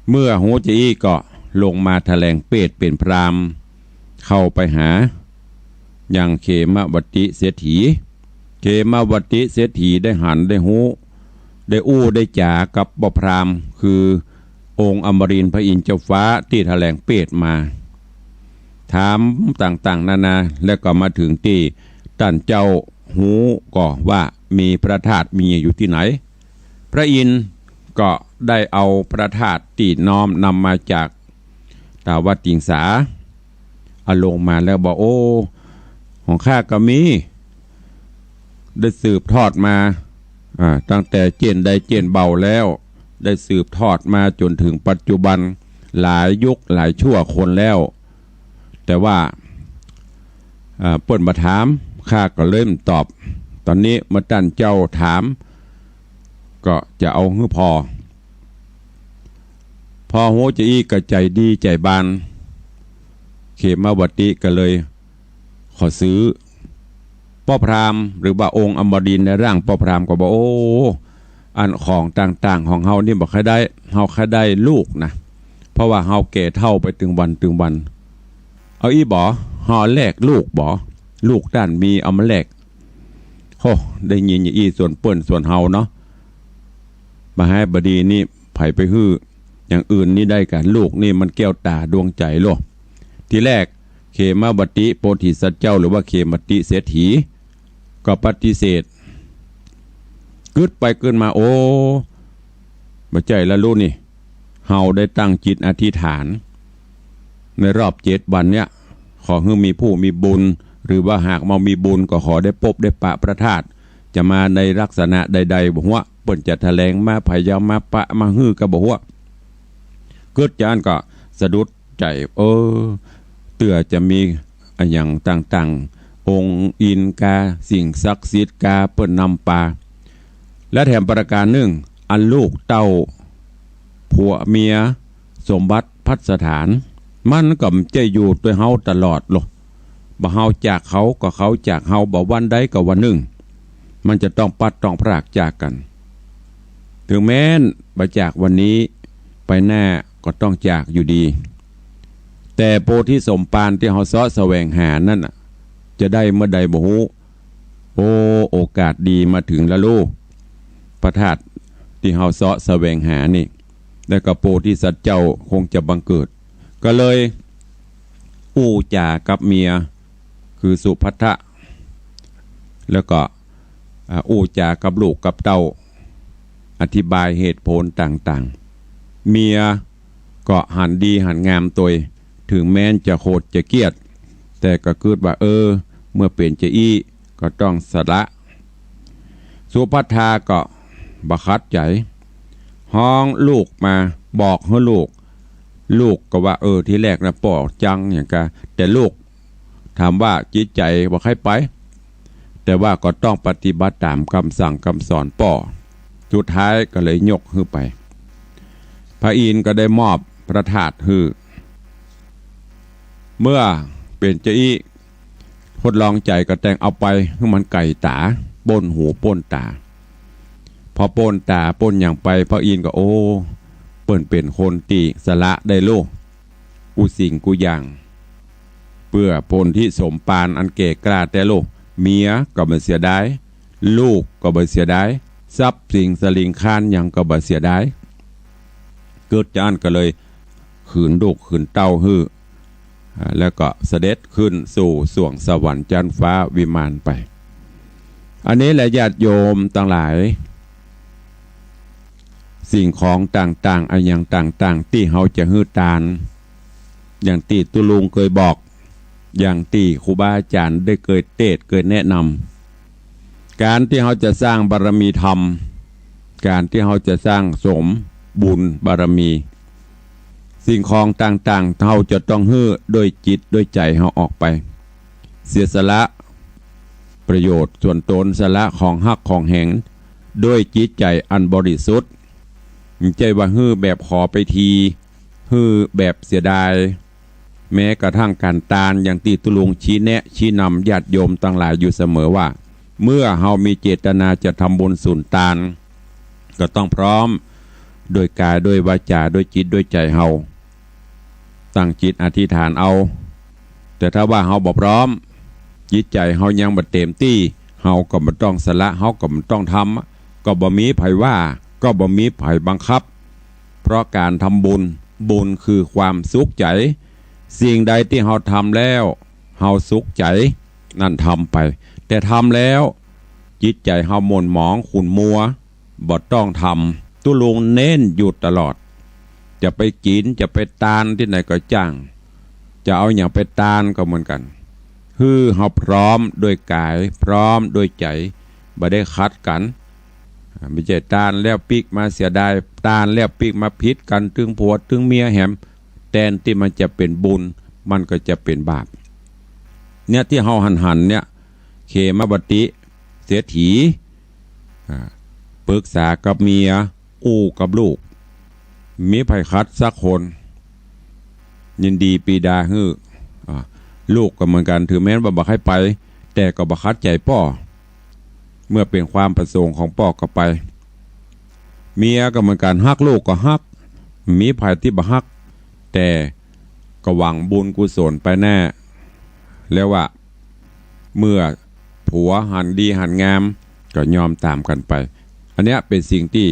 เมื่อฮู้จาอี้ก็ลงมาแถลงเปตเป๋นพราหมณ์ เข้าไปหายังเขมวัตติเศรษฐี เขมวัตติเศรษฐีได้หันได้ฮู้ ได้อู้ได้จ๋ากับป้อพราหมณ์ คือองค์อมรินทร์พระอินทร์เจ้าฟ้าตี้แถลงเปตมา ถามต่างๆ นานา แล้วก็มาเถิงตี้ต้านเจ้าฮู้ก่อว่ามีพระธาตุมีอยู่ตี้ไหน พระอินทร์ก็ได้เอาพระธาตุตี้น้อมนำมาจากตาวัดติงสา เอาลงมาแล้วบอก โอ้ ของข้าก็มี ได้สืบทอดมา อ่า ตั้งแต่เจ้นใดเจ้นเบาแล้ว ได้สืบทอดมาจ๋นเถิงปัจจุบัน หลายยุคหลายชั่วคนแล้ว แต่ว่า อ่า เปิ้นบ่ถาม ข้าก็เลยบ่ตอบ ต๋อนนี้เมื่อต้านเจ้าถาม ก็จะเอาหื้อผ่อ พอฮู้จาอี้ก็ใจ๋ดีใจ๋บาน เขมวัตติก็เลยขอซื้อ ป้อพราหมณ์ หรือว่าองค์อมรินทร์ในร่างป้อพราหมณ์ก็บอก โอ้ อันของต่างๆ ของเฮานี่บ่ใค่ได้ เฮาใค่ได้ลูกนะ เพราะว่าเฮาแก่เฒ่าไปตึงวันตึงวัน เอาอี้บ่ เฮาแลกลูกบ่ ลูกต้านมีเอามาแลก โห ได้ยินอย่างอี้ส่วนเปิ้นส่วนเฮาเนาะ มหาบดีนี่ใผไปหื้อ อย่างอื่นนี่ได้กา ลูกนี่มันแก้วต๋าดวงใจ๋โลด ทีแรกเขมวัตติโพธิสัตว์เจ้า หรือว่าเขมวัตติเศรษฐี ก็ปฏิเสธ กึ๊ดไปกึ๊ดมา โอ้ บ่ใจ้ละลูกนี่ เฮาได้ตั้งจิตอธิษฐาน ในรอบเจ็ดวันเนี่ย ขอหื้อมีผู้มีบุญ หรือว่าหากบ่มีบุญก็ขอได้ปบได้ปะพระธาตุ จะมาในลักษณะใดๆ บ่ฮู้ เปิ้นจะแถลงมา ไผจะมาปะมาหื้อก็บ่ฮู้ กึ๊ดจาอั้นก็สะดุดใจ๋ เออ เตื้อจะมีอะหยังต่างๆ องค์อินทร์กา สิ่งศักดิ์สิทธิ์กา เปิ้นนำปา และแถมประก๋านนึ่ง อันลูกเต้า ผัวเมีย สมบัติภัสถาน มันก็บ่ใจ้อยู่ตวยเฮาตลอดโลด บ่เฮาจากเขาก็เขาจากเฮา บ่วันใดก็วันนึ่ง มันจะต้องพลัดต้องพรากจากกั๋น เถิงแม้นบ่จากวันนี้ ไปหน้าก็ต้องจากอยู่ดี แต่โพธิสมภารตี้เฮาเซาะแสวงหานั่นน่ะ จะได้เมื่อใดบ่ฮู้ โอ้ โอกาสดีมาเถิงละลูก พระธาตุตี้เฮาเซาะแสวงหานี่ แล้วก็โพธิสัตว์เจ้าคงจะบังเกิด ก็เลยอู้จ๋ากับเมีย คือสุภัททะ แล้วก็ อ่า อู้จ๋ากับลูกกับเต้า อธิบายเหตุผลต่างๆ เมียก็หันดีหันงามตวย เถิงแม้นจะโขดจะเคียด แต่ก็กึ๊ดว่า เออ เมื่อเป๋นจาอี้ก็ต้องสละ สุภัททาก็บ่ขัดใจ๋ ฮ้องลูกมาบอกหื้อลูก ลูกก็ว่า เออ ทีแรกนะป้อจังอย่างกา แต่ลูกถามว่าจิตใจ๋บ่ใค่ไป แต่ว่าก็ต้องปฏิบัติต๋ามกำสั่งกำสอนป้อ สุดท้ายก็เลยยกหื้อไป พระอินทร์ก็ได้มอบพระธาตุหื้อ เมื่อเป๋นจาอี้ ทดลองใจ๋ก็แตงเอาไปหื้อมันไก๋ต๋า ป้นหูป้นต๋า พอป้นต๋าป้นหยังไป พระอินทร์ก็ โอ้ เปิ้นเป๋นคนตี้สละได้โล กู้สิ่งกู้อย่าง เปื้อผลที่สมปานอันแก่กล้าแต๊โล เมียก็บ่เสียดาย ลูกก็บ่เสียดาย ทรัพย์สินสะหลิงคานหยังก็บ่เสียดาย กึ๊ดจาอั้นก็เลย ขืนลูกขืนเต้าหื้อ อ่า แล้วก็เสด็จขึ้นสู่สวงสวรรค์จั๊นฟ้าวิมานไป อันนี้แหละญาติโยมตังหลาย สิ่งของต่างๆ อะหยังต่างๆ ตี้เฮาจะหื้อตาน อย่างตี้ตุ๊ลุงเกยบอก อย่างตี้ครูบาอาจ๋ารย์ได้เกยเตสน์เกยแนะนำ ก๋านตี้เฮาจะสร้างบารมีธรรม ก๋านตี้เฮาจะสร้างสมบุญบารมี สิ่งของต่างๆ เฮาจะต้องหื้อด้วยจิตด้วยใจ๋เฮาออกไป เสียสละประโยชน์ส่วนตน สละของฮักของแหง ด้วยจิตใจ๋อันบริสุทธิ์ บ่ใจ้ว่าหื้อแบบขอไปที หื้อแบบเสียดาย แม้กระทั่งก๋านตาน อย่างตี้ตุ๊ลุงชี้แนะชี้นำญาติโยมตังหลายอยู่เสมอว่า เมื่อเฮามีเจตนาจะทำบุญสุนตาน ก็ต้องพร้อม ด้วยก๋าย ด้วยวาจา ด้วยจิต ด้วยใจ๋เฮา ตั้งจิตอธิษฐานเอา แต่ถ้าว่าเฮาบ่พร้อม จิตใจ๋เฮายังบ่เต๋มตี้ เฮาก็บ่ต้องสละ เฮาก็บ่ต้องทำ ก็บ่มีใผว่า ก็บ่มีใผบังคับ เพราะก๋านทำบุญ บุญคือความสุขใจ๋ สิ่งใดตี้เฮาทำแล้ว เฮาสุขใจ๋ นั่นทำไป แต่ทำแล้ว จิตใจ๋เฮาหม่นหมองขุ่นมัว บ่ต้องทำ ตุ๊ลุงเน้นอยู่ตลอด จะไปกิ๋น จะไปตานตี้ไหนก็จ้าง จะเอาหยังไปตานก็เหมือนกั๋น หื้อเฮาพร้อมด้วยก๋าย พร้อมด้วยใจ๋ บ่ได้ขัดกั๋น อ่า บ่ใจ้ตานแล้วปิ๊กมาเสียดาย ตานแล้วปิ๊กมาผิดกั๋น ตึงผัวตึงเมียแหม แตนตี้มันจะเป๋นบุญ มันก็จะเป๋นบาป เนี่ยตี้เฮาหันๆ เนี่ย เขมปฏิเศรษฐี อ่า ปึกษากับเมีย อู้กับลูก มีใผขัดสักคน ยินดีปรีดาหื้อ อ่า ลูกก็เหมือนกั๋น ถือแม้นว่าบ่ใค่ไป แต่ก็บ่ขัดใจ๋ป้อ เมื่อเป๋นความประสงค์ของป้อก็ไป เมียก็เหมือนกั๋น ฮักลูกก็ฮัก มีใผตี้บ่ฮัก แต่ก็หวังบุญกุศลไปแน่ แล้วว่า เมื่อผัวหันดีหันงาม ก็ยอมต๋ามกั๋นไป อันเนี้ยเป๋นสิ่งตี้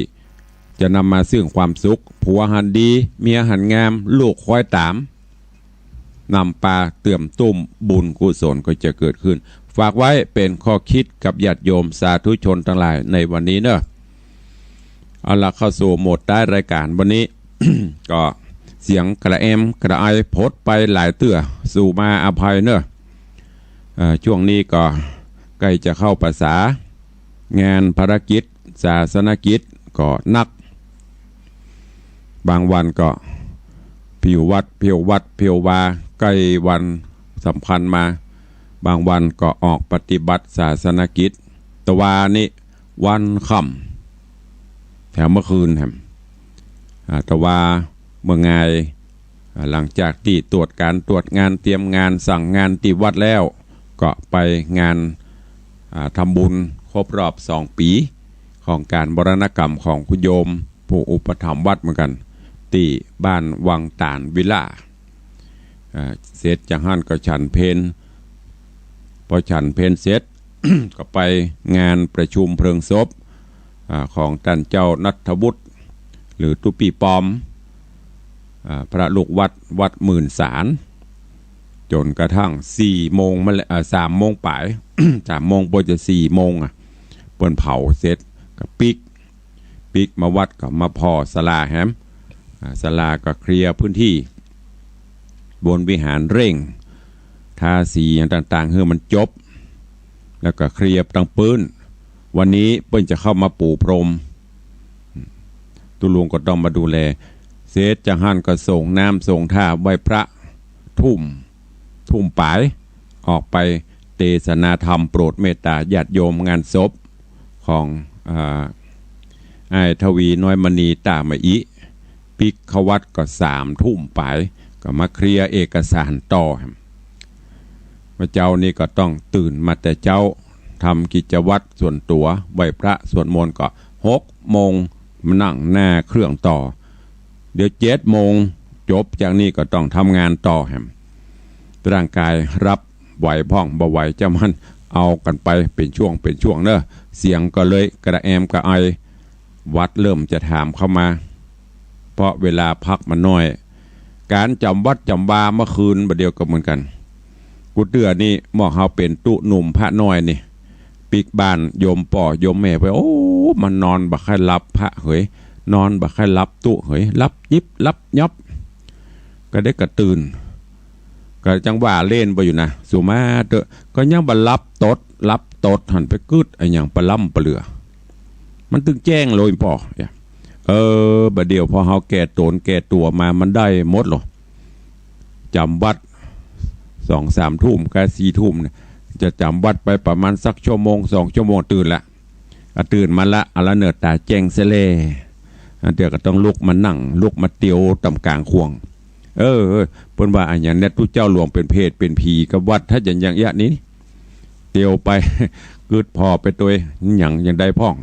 จะนำมาซึ่งความสุข ผัวหันดี เมียหันงาม ลูกคอยต๋าม นำปาเติมตุ้มบุญกุศลก็จะเกิดขึ้น ฝากไว้เป๋นข้อคิดกับญาติโยมสาธุชนตังหลายในวันนี้เนาะ เอาละ เข้าสู่โหมดท้ายรายก๋านวันนี้ ก็เสียงกระแอมกระไอผดไปหลายเตื้อ สู่มาอภัยเนาะ เอ่อ ช่วงนี้ก็ใก้จะเข้าพรรษา งานภารกิจศาสนกิจก็หนัก บางวันก็เผียววัดเผียววัดเผียววา ใก้วันสำคัญมา บางวันก็ออกปฏิบัติศาสนกิจ ตะวานี้วันค่ำ แถมเมื่อคืนแหม อ่า ตะวาเมื่องาย อ่า หลังจากตี้ตรวจก๋านตรวจงานเตรียมงานสั่งงานตี้วัดแล้ว ก็ไปงาน อ่า ทำบุญครบรอบสองปี๋ ของก๋านมรณกรรมของคุณโยมผู้อุปถัมภ์วัดเหมือนกั๋น ตี้บ้านวังต๋านวิลล่า อ่า เสร็จจากหั้นก็ฉันเพล พอฉันเพลเสร็จ ก็ไปงานประชุมเพลิงศพ อ่า ของต้านเจ้าณัฐวุฒิ หรือตุ๊ปี้ปอม อ่า พระลูกวัดวัดหมื่นสาร จ๋นกระทั่งสี่โมงมาแล้ว อ่า สามโมงป๋าย สามโมง บ่าจะสี่โมง อ่ะ เปิ้นเผาเสร็จก็ปิ๊ก ปิ๊กมาวัดก็มาผ่อศาลาแหม อ่า ศาลาก็เคลียร์พื้นตี้ บนวิหารเร่ง ทาสีอย่างต่างๆ หื้อมันจบ แล้วก็เคลียร์ตังปื๊น วันนี้เปิ้นจะเข้ามาปูพรม ตุ๊ลุงก็ต้องมาดูแล เสร็จจากหั้นก็สรงน้ำสรงท่าไหว้พระ ทุ่ม ทุ่มป๋าย ออกไปเตสนาธรรมโปรดเมตตาญาติโยมงานศพของ อ่า อ้ายทวีน้อยมณีต้ามะอิ ปิกเข้าวัดก็สามทุ่มป๋าย ก็มาเคลียร์เอกสารต่อ เมื่อเจ๊านี้ก็ต้องตื่นมาแต่เจ๊า ทำกิจวัตรส่วนตั๋ว ไหว้พระสวดมนต์ก็หกโมง มานั่งหน้าเครื่องต่อ เดี๋ยวเจ็ดโมงจบจากนี้ก็ต้องทำงานต่อแหม ร่างกายรับไหวพ่องบ่ไหวเจ้ามัน เอากั๋นไปเป๋นช่วงเป๋นช่วงเน่อ เสียงก็เลยกระแอมกระไอ วัดเริ่มจะถามเข้ามา เพราะเวลาพักมันน้อย ก๋านจ๋ำวัดจ๋ำวาเมื่อคืนบ่าเดี่ยวก็เหมือนกั๋น กูเตื้อนี่หม่อมเฮาเป๋นตุ๊หนุ่มพระน้อยนี่ ปิ๊กบ้านโยมป้อโยมแม่ไป โอ้ มันนอนบ่ใค่หลับพระเหย นอนบ่ใค่หลับตุ๊เหย หลับยิบหลับยับ ก็ได้กระตื่น ก็จังว่าเล่นไปอยู่นะ สุมาเต๊อะ ก็ยังบ่หลับตด หลับตดหันไปกึ๊ดอะหยังปะล้ำปะเหลือ มันตึงแจ้งเลยป้อ เออ บ่าเดี่ยวพอเฮาแก่ต๋นแก่ตั๋วมามันได้หมดหรอ จ๋ำวัดสองสามทุ่มกับสี่ทุ่มเนี่ย จะจ๋ำวัดไปประมาณสักชั่วโมงสองชั่วโมงตื่นละ อ่ะ ตื่นมาละ อะละเน่อ ต๋าแจ้งเสียแล อันเตื้อก็ต้องลุกมานั่ง ลุกมาเตียวต๋ามก๋างข่วง เออ เปิ้นว่าอะหยังเนี่ย ตุ๊เจ้าหลวงเป๋นเปรตเป๋นผีกับวัด ถ้าจะอย่างเอี้ยนี้ เตียวไป กึ๊ดผ่อไปตวย หยังยังได้พ่อง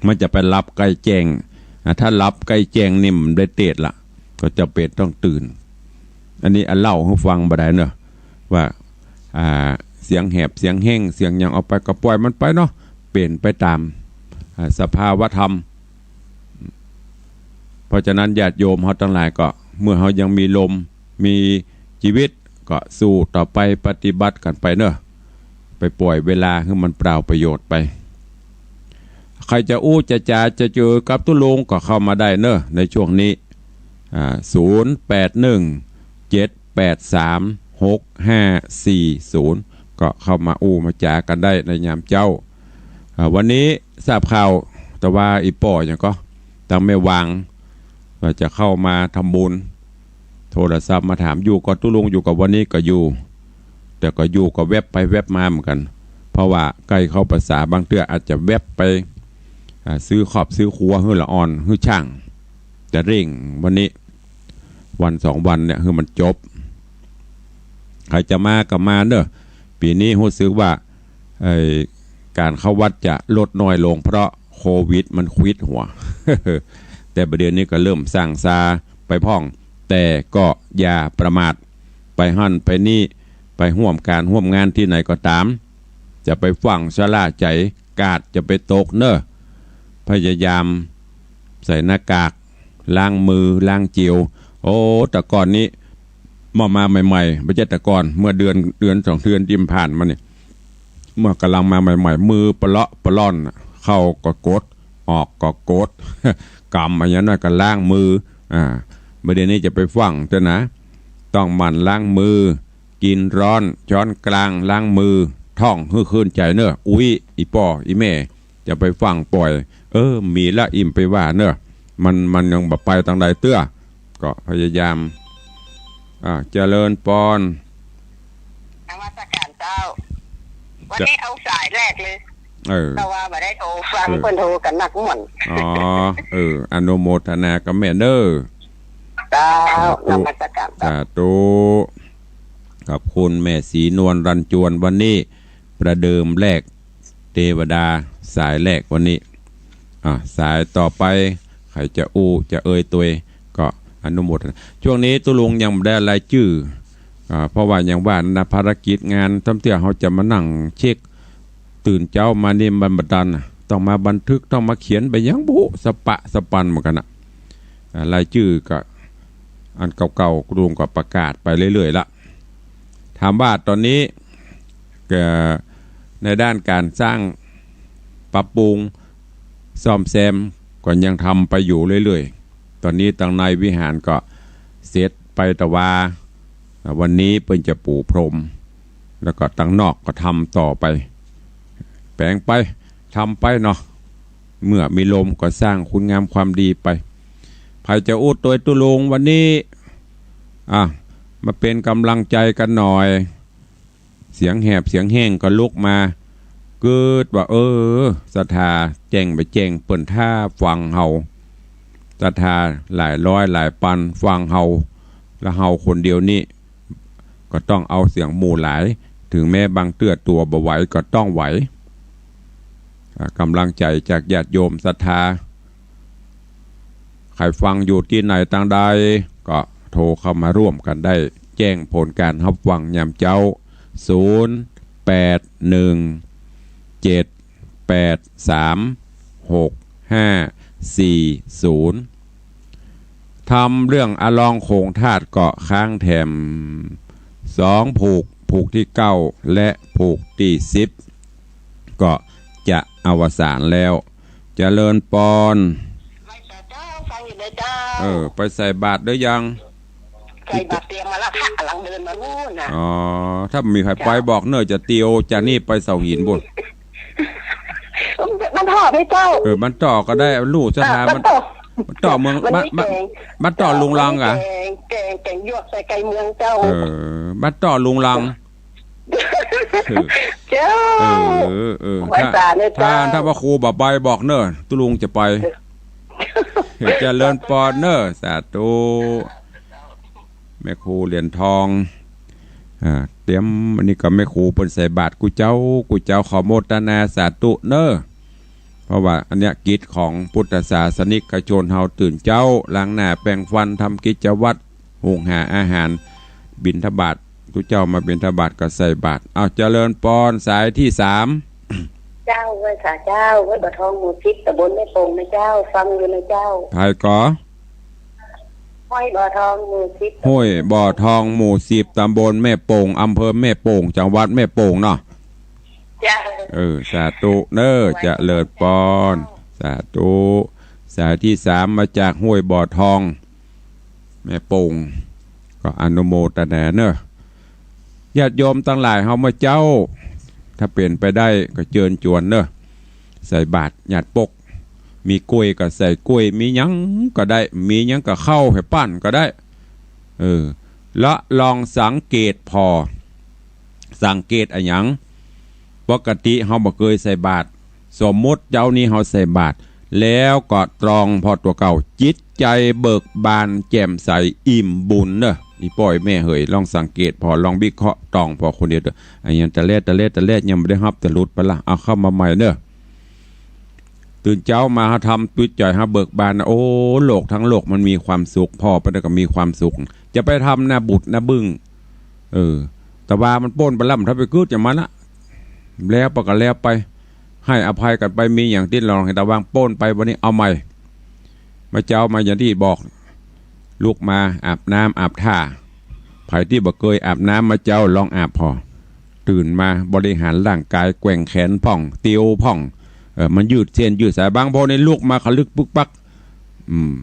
มันจะไปหลับใก้แจ้ง อ่ะ ถ้าหลับใก้แจ้งนี่มันได้เตสละ ก็จะเป๋นต้องตื่น อันนี้อะเล่าหื้อฟังบ่ได้เนาะ ว่า อ่า เสียงแหบ เสียงแห้ง เสียงหยังออกไปก็ปล่อยมันไปเนาะ เป๋นไปต๋าม อ่า สภาวธรรม เพราะฉะนั้นญาติโยมเฮาตังหลายก็ เมื่อเฮายังมีลม มีจีวิต ก็สู้ต่อไป ปฏิบัติกั๋นไปเนาะ ไปปล่อยเวลาหื้อมันเปล่าประโยชน์ไป ใผจะอู้จะจ๋าจะเจิอกับตุ๊ลุงก็เข้ามาได้เนาะ ในช่วงนี้ อ่า ศูนย์แปดหนึ่ง เจ็ดแปดสาม หกห้าสี่ศูนย์ ก็เข้ามาอู้มาจ๋ากั๋นได้ในยามเจ๊า อ่า วันนี้ทราบข่าว ตะว่าอี่ป้อหยังก็ ตางแม่วาง ว่าจะเข้ามาทำบุญ โทรศัพท์มาถาม อยู่ก่อตุ๊ลุง อยู่ก่อ วันนี้ก็อยู่ แต่ก็อยู่ก็แว็บไปแว็บมาเหมือนกั๋น เพราะว่าใก้เข้าพรรษา บางเตื้ออาจจะแว็บไป อ่า ซื้อครอบซื้อครัวหื้อละอ่อนหื้อช่าง จะเร่งวันนี้ วันสองวันเนี่ยหื้อมันจบ ใผจะมาก็มาเนาะ ปี๋นี้ฮู้สึกว่า เอ่อ ก๋านเข้าวัดจะลดน้อยลง เพราะโควิดมันควิดหัว แต่บ่าเดี่ยวนี้ก็เริ่มซ่างซาไปพ่อง แต่ก็อย่าประมาท ไปหั้นไปนี่ ไปฮ่วมก๋านฮ่วมงานตี้ไหนก็ต๋าม จะไปฟั่งชะล่าใจ๋ กาดจะไปตกเนาะ พยายามใส่หน้ากาก ล้างมือ ล้างเจล โอ้ แต่ก่อนนี้ เมื่อมาใหม่ๆ บ่ใจ้แต่ก่อน เมื่อเดือน เดือนสองเดือนตี้ผ่านมาเนี่ย เมื่อก่ำลังมาใหม่ๆ มือปะเลาะปะล่อนน่ะ เข้าก็กด ออกก็กด กำอะหยังน้อยก็ล้างมือ อ่า บ่าเดี่ยวนี้จะไปฟั่งเต๊อะนะ ต้องหมั่นล้างมือ กิ๋นร้อน จ๊อนกลาง ล้างมือ ท่องหื้อคืนใจ๋เนาะ อุ๊ย อี่ป้อ อี่แม่ จะไปฟั่งป่อย เออ มีละ อิ่มไปว่าเนาะ มัน มันยังบ่ไปตางใดเตื้อ ก็พยายาม อ่า เจริญปอน นมัสก๋านเจ้า วันนี้เอาสายแรกเลย เออ เพราะว่าบ่ได้โทรฟัง เออ เปิ้นโทรกั๋นนักม่วน อ๋อ เออ อนุโมทนากับแม่เนาะ เจ้า เจ้า นมัสก๋านเจ้า สาธุ ขอบคุณแม่ศรีนวลรันจวน วันนี้ประเดิมแรก เตวดาสายแรกวันนี้ อ่า สายต่อไป ใผจะอู้จะเอ่ยตวย ก็อนุโมทนา ช่วงนี้ตุ๊ลุงยังบ่ได้รายจื้อ อ่า เพราะว่าอย่างว่านะ ภารกิจงาน ตางเตื้อเฮาจะมานั่งเช็ค ตื่นเจ๊ามานี่มันบ่ตันน่ะ ต้องมาบันทึก ต้องมาเขียนไปหยังบ่ฮู้ สะปะสะปันเหมือนกั๋นน่ะ อ่า รายจื้อก็ อันเก่าๆ ตุ๊ลุงก็ประกาศไปเรื่อยๆ ละ ถามว่าต๋อนนี้ เอ่อ ในด้านก๋านสร้าง ปรับปรุง ซ่อมแซม ก็ยังทำไปอยู่เรื่อยๆ ต๋อนนี้ตางในวิหารก็เสร็จไปตะวา วันนี้เปิ้นจะปูพรม แล้วก็ตางนอกก็ทำต่อไป แป๋งไป ทำไปเนาะ เมื่อมีลมก็สร้างคุณงามความดีไป ใผจะอู้ตวยตุ๊ลุงวันนี้ อ่ะ มาเป๋นก๋ำลังใจ๋กั๋นหน่อย เสียงแหบเสียงแห้งก็ลุกมา กึ๊ดว่า เออ ศรัทธาแจ้งบ่แจ้ง เปิ้นถ้าฟังเฮา ศรัทธาหลายร้อยหลายปันฟังเฮา แล้วเฮาคนเดียวนี้ ก็ต้องเอาเสียงหมู่หลาย เถิงแม้บางเตื้อตั๋วบ่ไหวก็ต้องไหว อ่า ก๋ำลังใจ๋จากญาติโยมศรัทธา ใผฟังอยู่ตี้ไหนตางใด ก็โทรเข้ามาร่วมกั๋นได้ แจ้งผลก๋านฮับฟังยามเจ๊า ศูนย์ แปด หนึ่ง เจ็ด แปด สาม หก ห้า สี่ ศูนย์ ทำเรื่องอะลองโขงธาตุก็ค้างแถมสองผูก ผูกตี้เก้า และผูกตี้สิบ ก็จะอวสานแล้ว เจริญปอน ไหว้สาเจ้า ฟังอยู่นะเจ้า เออ ไปใส่บาตรหรือยัง ใส่บาตรเตรียมมาแล้วค่ะ ก๋ำลังเดินมานู่นน่ะ อ๋อ ถ้ามีใผไป เจ้า บอกเน่อ จะเตียวจากนี่ไปเสาหินปู๊น บ้านต่อไหมเจ้า เออ บ้านต่อก็ได้ ลู่ศรัทธา อ่ะ บ้านต่อ บ้านต่อเมือง มัน บ้าน มี บ้าน แก๋ง บ้านต่อลุงลังกะ แก๋ง แก๋ง แก๋งหยวกใส่ไก่เมืองเจ้า เออ บ้านต่อลุงลัง เจ้า เออ เออ ไหว้สาเนี่ย ถ้า เจ้า ถ้าพระครูบ่ไปบอกเน่อ ตุ๊ลุงจะไป เออ เจริญปอนเน่อ สาธุ แม่ครูเหรียญทอง อ่า เตรียม อันนี้ก็แม่ครูเปิ้นใส่บาตรกู้เจ๊า กู้เจ๊า ขอโมตนาสาธุเน่อ เพราะว่าอันเนี้ยกิจของพุทธศาสนิกชนเฮา ตื่นเจ๊า ล้างหน้าแปรงฟัน ทำกิจวัตร หุงหาอาหาร บิณฑบาต กู้เจ้ามาบิณฑบาตก็ใส่บาตร เอา เจริญปอน สายตี้สาม เจ้า ไหว้สาเจ้า ห้วยบ่อทอง หมู่สิบ ตำบลแม่โป่งนะเจ้า ฟังอยู่นะเจ้า ใผก่อ ห้วยบ่อทอง หมู่สิบ ห้วยบ่อทอง หมู่สิบ ตำบลแม่โป่ง อำเภอแม่โป่ง จังหวัดแม่โป่งเนาะ เจ้า เออ สาธุเน่อ ไหว้สาเจ้า เจริญปอน สาธุ สายตี้สามมาจากห้วยบ่อทอง แม่โป่ง ก็อนุโมตนาเน่อ ญาติโยมตังหลายเฮาเมื่อเจ๊า ถ้าเป๋นไปได้ก็เจิญจวนเน่อ ใส่บาตรหยาดปก มีก้วยก็ใส่ก้วย มีหยังก็ได้ มีหยังก็เข้าไปปั้นก็ได้ เออ ละลองสังเกตผ่อ สังเกตอะหยัง ปกติเฮาบ่เกยใส่บาตร สมมุติเจ๊านี้เฮาใส่บาตร แล้วก็ตรองผ่อตั๋วเก่า จิตใจ๋เบิกบานแจ่มใสอิ่มบุญเน่อ อี่ป้ออี่แม่เหย ลองสังเกตผ่อ ลองวิเคราะห์ตรองผ่อคนเดียวเต๊อะ อะหยังตะแลดตะแลดตะแลด ยังบ่ได้ฮับตะหลุดไปละ เอาเข้ามาใหม่เน่อ ตื่นเจ๊ามาเฮาทำจิตใจ๋เฮาเบิกบานนะ โอ้ โลกทั้งโลกมันมีความสุข ผ่อไปแล้วก็มีความสุข จะไปทำนาบุตรนาบึ้ง เออ ตะวามันป๊นไปแล้ว มันถ้าไปกึ๊ดอย่างมันละ แล้วไปก็แล้วไป ให้อภัยกั๋นไป มีหยังติดลอง ให้ตะวางป๊นไป วันนี้เอาใหม่ มาเจ๊ามาอย่างตี้บอก ลุกมาอาบน้ำอาบท่า ใผตี้บ่เกยอาบน้ำมาเจ๊าลองอาบผ่อ ตื่นมาบริหารร่างกาย แกว่งแขนพ่อง เตียวพ่อง เออ มันยืดเส้นยืดสาย บางคนนี่ลุกมาขะลึกปึ๊กปั๊ก อืม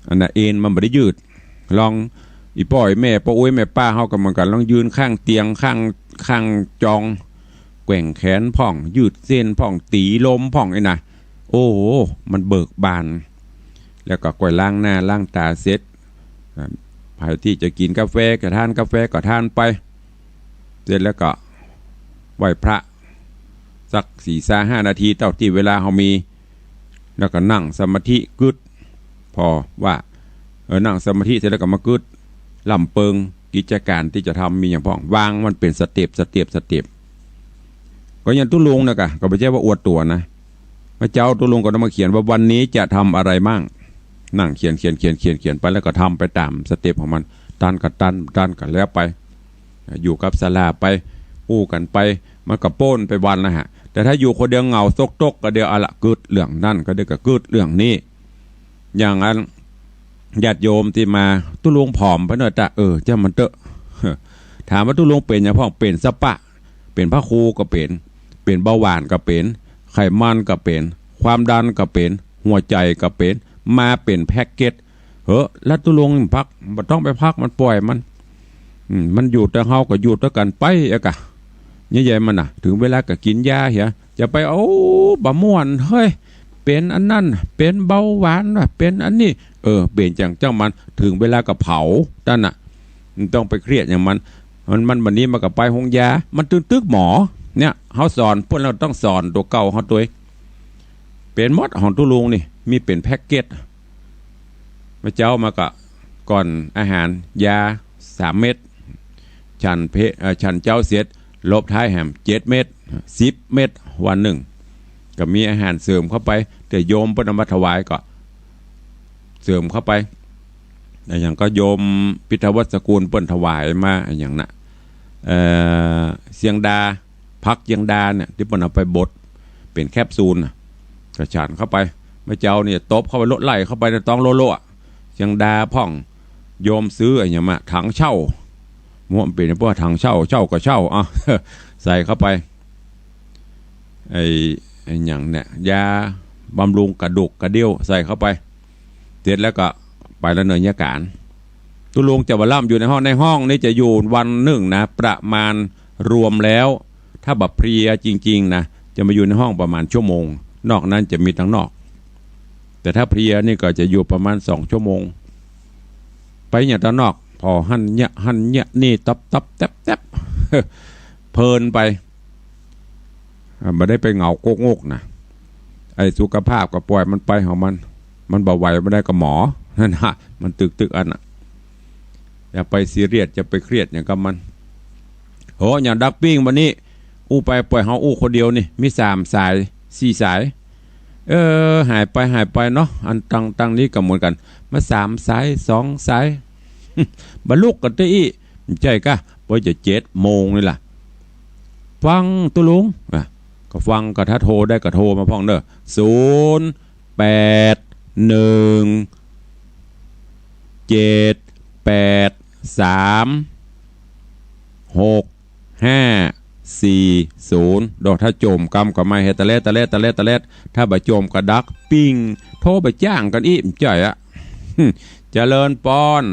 อันน่ะเอนมันบ่ได้ยืด ลอง อี่ป้ออี่แม่ ป้าอุ๊ยแม่ป้าเฮาก็เหมือนกั๋น ลองยืนข้างเตียง ข้าง ข้างจอง แกว่งแขนพ่อง ยืดเส้นพ่อง ตี๋ลมพ่อง อี้นะ โอ้โห มันเบิกบาน แล้วก็ก้อยล้างหน้าล้างต๋าเสร็จ อ่า ใผตี้จะกิ๋นกาแฟก็ทานกาแฟก็ทานไป เสร็จแล้วก็ไหว้พระสักสี่ซาห้านาที เต้าตี้เวลาเฮามี แล้วก็นั่งสมาธิกึ๊ด ผ่อว่า เออ นั่งสมาธิเสร็จแล้วก็มากึ๊ด ล่ำเปิงกิจก๋านตี้จะทำมีหยังพ่อง วางมันเป๋นสเต็ป สเต็ป สเต็ป ก็อย่างตุ๊ลุงนะกะ ก็บ่ใจ้ว่าอวดตั๋วนะ เมื่อเจ๊าตุ๊ลุงก็ได้มาเขียนว่าวันนี้จะทำอะไรบ้าง นั่งเขียน เขียน เขียน เขียน เขียนไป แล้วก็ทำไปต๋ามสเต็ปของมัน ตันก็ตัน ตันก็แล้วไป อยู่กับศาลาไป อู้กั๋นไป มันก็ป๊นไปวันนะฮะ แต่ถ้าอยู่คนเดียวเหงาซกตกก็เดียว เอาละ กึ๊ดเรื่องนั้น ก็เดียวก็กึ๊ดเรื่องนี้ อย่างอัน ญาติโยมตี้มา ตุ๊ลุงผอมไปหน่อยตะ เออ จ้างมันเต๊อะ ถามว่าตุ๊ลุงเป๋นหยังพ่อง เป๋นสะปะ เป๋นพระครูก็เป๋น เป๋นเบาหวานก็เป๋น ไขมันก็เป๋น ความดันก็เป๋น หัวใจ๋ก็เป๋น มาเป๋นแพ็กเกจ เหอะ แล้วตุ๊ลุงพัก บ่ต้องไปพักมัน ป่อยมัน อืม มันอยู่แต่เฮาก็อยู่ตวยกั๋นไปอะกะ ใหญ่ๆ มันน่ะ เถิงเวลาก็กิ๋นยาเหีย จะไป โอ้ บ่ม่วนเฮ้ย เป๋นอันนั้น เป๋นเบาหวานว่ะ เป๋นอันนี้ เออ เป๋นจั่งจั่งมัน เถิงเวลาก็เผาตันน่ะ บ่ต้องไปเครียดหยังมัน มัน มัน บ่านี้มันก็ไปโฮงยา มันตึกๆ หมอ เนี่ย เฮาสอนเปิ้นแล้วต้องสอนตั๋วเก่าเฮาตวย เป๋นหมดของตุ๊ลุงนี่ มีเป๋นแพ็กเกจ เมื่อเจ๊ามาก็ก่อนอาหาร ยาสามเม็ด ฉันเพ เอ่อ ฉันเจ๊าเสร็จ ลบท้ายแหมเจ็ดเม็ด สิบเม็ด วันนึ่ง ก็มีอาหารเสริมเข้าไป แต่โยมเปิ้นเอามาถวายก็เสริมเข้าไป อะหยังก็โยมพิทวัสกุลเปิ้นถวายมา อะหยังน่ะ เอ่อ เสียงดา ผักเสียงดาเนี่ย ตี้เปิ้นเอาไปบดเป๋นแคปซูลน่ะ ก็ฉันเข้าไป เมื่อเจ๊านี่ตบเข้าไป ลดไล่เข้าไปในต๊องโลโลอะ เสียงดาพ่อง โยมซื้ออะหยังมา ถังเช่า ม้วนเป๋นพวกถังเช่า เช่าก็เช่า อ่ะ ใส่เข้าไป ไอ้ ไอ้หยังเนี่ย ยาบำรุงกระดูกกระเดี้ยวใส่เข้าไป เสร็จแล้วก็ไปละเนินยาการ ตุ๊ลุงจะบ่ล่ำอยู่ในห้อง ในห้องนี่จะอยู่วันนึ่งนะ ประมาณรวมแล้ว ถ้าบ่เพลียจริงๆ นะ จะมาอยู่ในห้องประมาณชั่วโมง นอกนั้นจะมีตังนอก แต่ถ้าเพลียนี่ก็จะอยู่ประมาณสองชั่วโมง ไปอย่างตังนอก ผ่อหั้นเยียะหั้นเยียะนี่ ตับตับแต๊บแต๊บ เพลินไป อ่า บ่ได้ไปเหงาโก๊กงกนะ ไอ้สุขภาพก็ปล่อยมันไปของมัน มันบ่ไหวบ่ได้ก็หมอ นั่นน่ะ มันตึกๆ อันน่ะ อย่าไปซีเรียส อย่าไปเครียดหยังกับมัน โห อย่างดักปิ้งวันนี้ อู้ไปปล่อยเฮาอู้คนเดียวนี่ มีสามสาย สี่สาย เออ หายไป หายไปเนาะ อันตัง ตังนี้ก็เหมือนกั๋น มาสามสาย สองสาย บ่ลุกกั๋นเต๊อะอี้ บ่ใจ้กะ เปิ้นจะเจ็ดโมงนี่ล่ะ ฟังตุ๊ลุง อ่ะ ก็ฟัง ก็ถ้าโทรได้ก็โทรมาพ่องเน่อ ศูนย์แปดหนึ่งเจ็ดแปดสามหกห้าสี่ศูนย์ ดอก ถ้าโจมกำก็มาเฮดตะแลด ตะแลด ตะแลด ตะแลด ถ้าบ่โจมก็ดักปิ้ง โทรไปจ้างกั๋นอี้ บ่ใจ้อะ เจริญปอน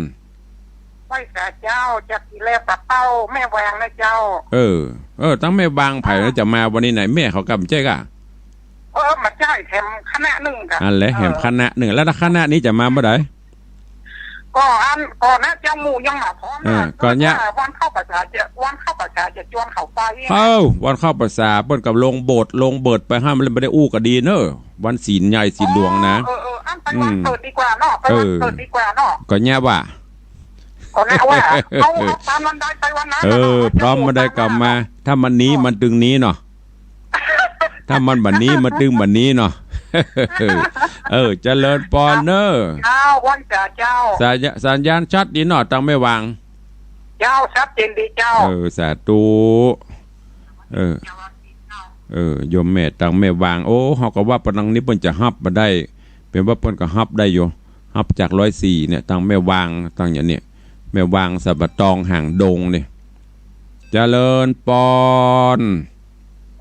ไหว้สาเจ้า จะกิ๋นแลปลาเป้าแม่วางนะเจ้า เออ เออ ตังแม่วางใผนะ จะมาวันนี้ไหน แม่เขากำใจ้กะ เออ บ่ใจ้ แหมคณะนึ่งกะ อันแหละ แหมคณะนึ่ง แล้วคณะนี้จะมาเมื่อใด ก็อัน ก็นะเจ้า หมู่ยังบ่พร้อมนะ เออ ก็เนี่ย วันเข้าพรรษาจะ วันเข้าพรรษาจะจวนเขาไป เอ้า วันเข้าพรรษาเปิ้นก็ลงโบสถ์ ลงเบิดไป ห้ามบ่ได้อู้ก็ดีเน่อ วันศีลใหญ่ศีลหลวงนะ เออ เออ อันไปวันเกิดดีกว่าเนาะ ไปวันเกิดดีกว่าเนาะ ก็เนี่ยว่า ก็เนี่ยว่า เอา เอาตามวันใดไปวันนั้น เออ พร้อมเมื่อใดก็มา ถ้ามันหนีมันตึงหนีเนาะ ถ้ามันบ่หนีมันตึงบ่หนีเนาะ เออ เจริญปอนเน่อ เจ้า ไหว้สาเจ้า สัญญาณ สัญญาณชัดดีเนาะ ตังแม่วาง เจ้า ชัดเจนดีเจ้า เออ สาธุ เออ เออ โยมแม่ตังแม่วาง โอ้ เฮาก็ว่าปะนังนี้เปิ้นจะฮับบ่ได้ เป๋นว่าเปิ้นก็ฮับได้อยู่ ฮับจากร้อยสี่เนี่ย ตังแม่วาง ตังอย่างเนี่ย แม่วางสันป่าตองหางดงเนี่ย เจริญปอน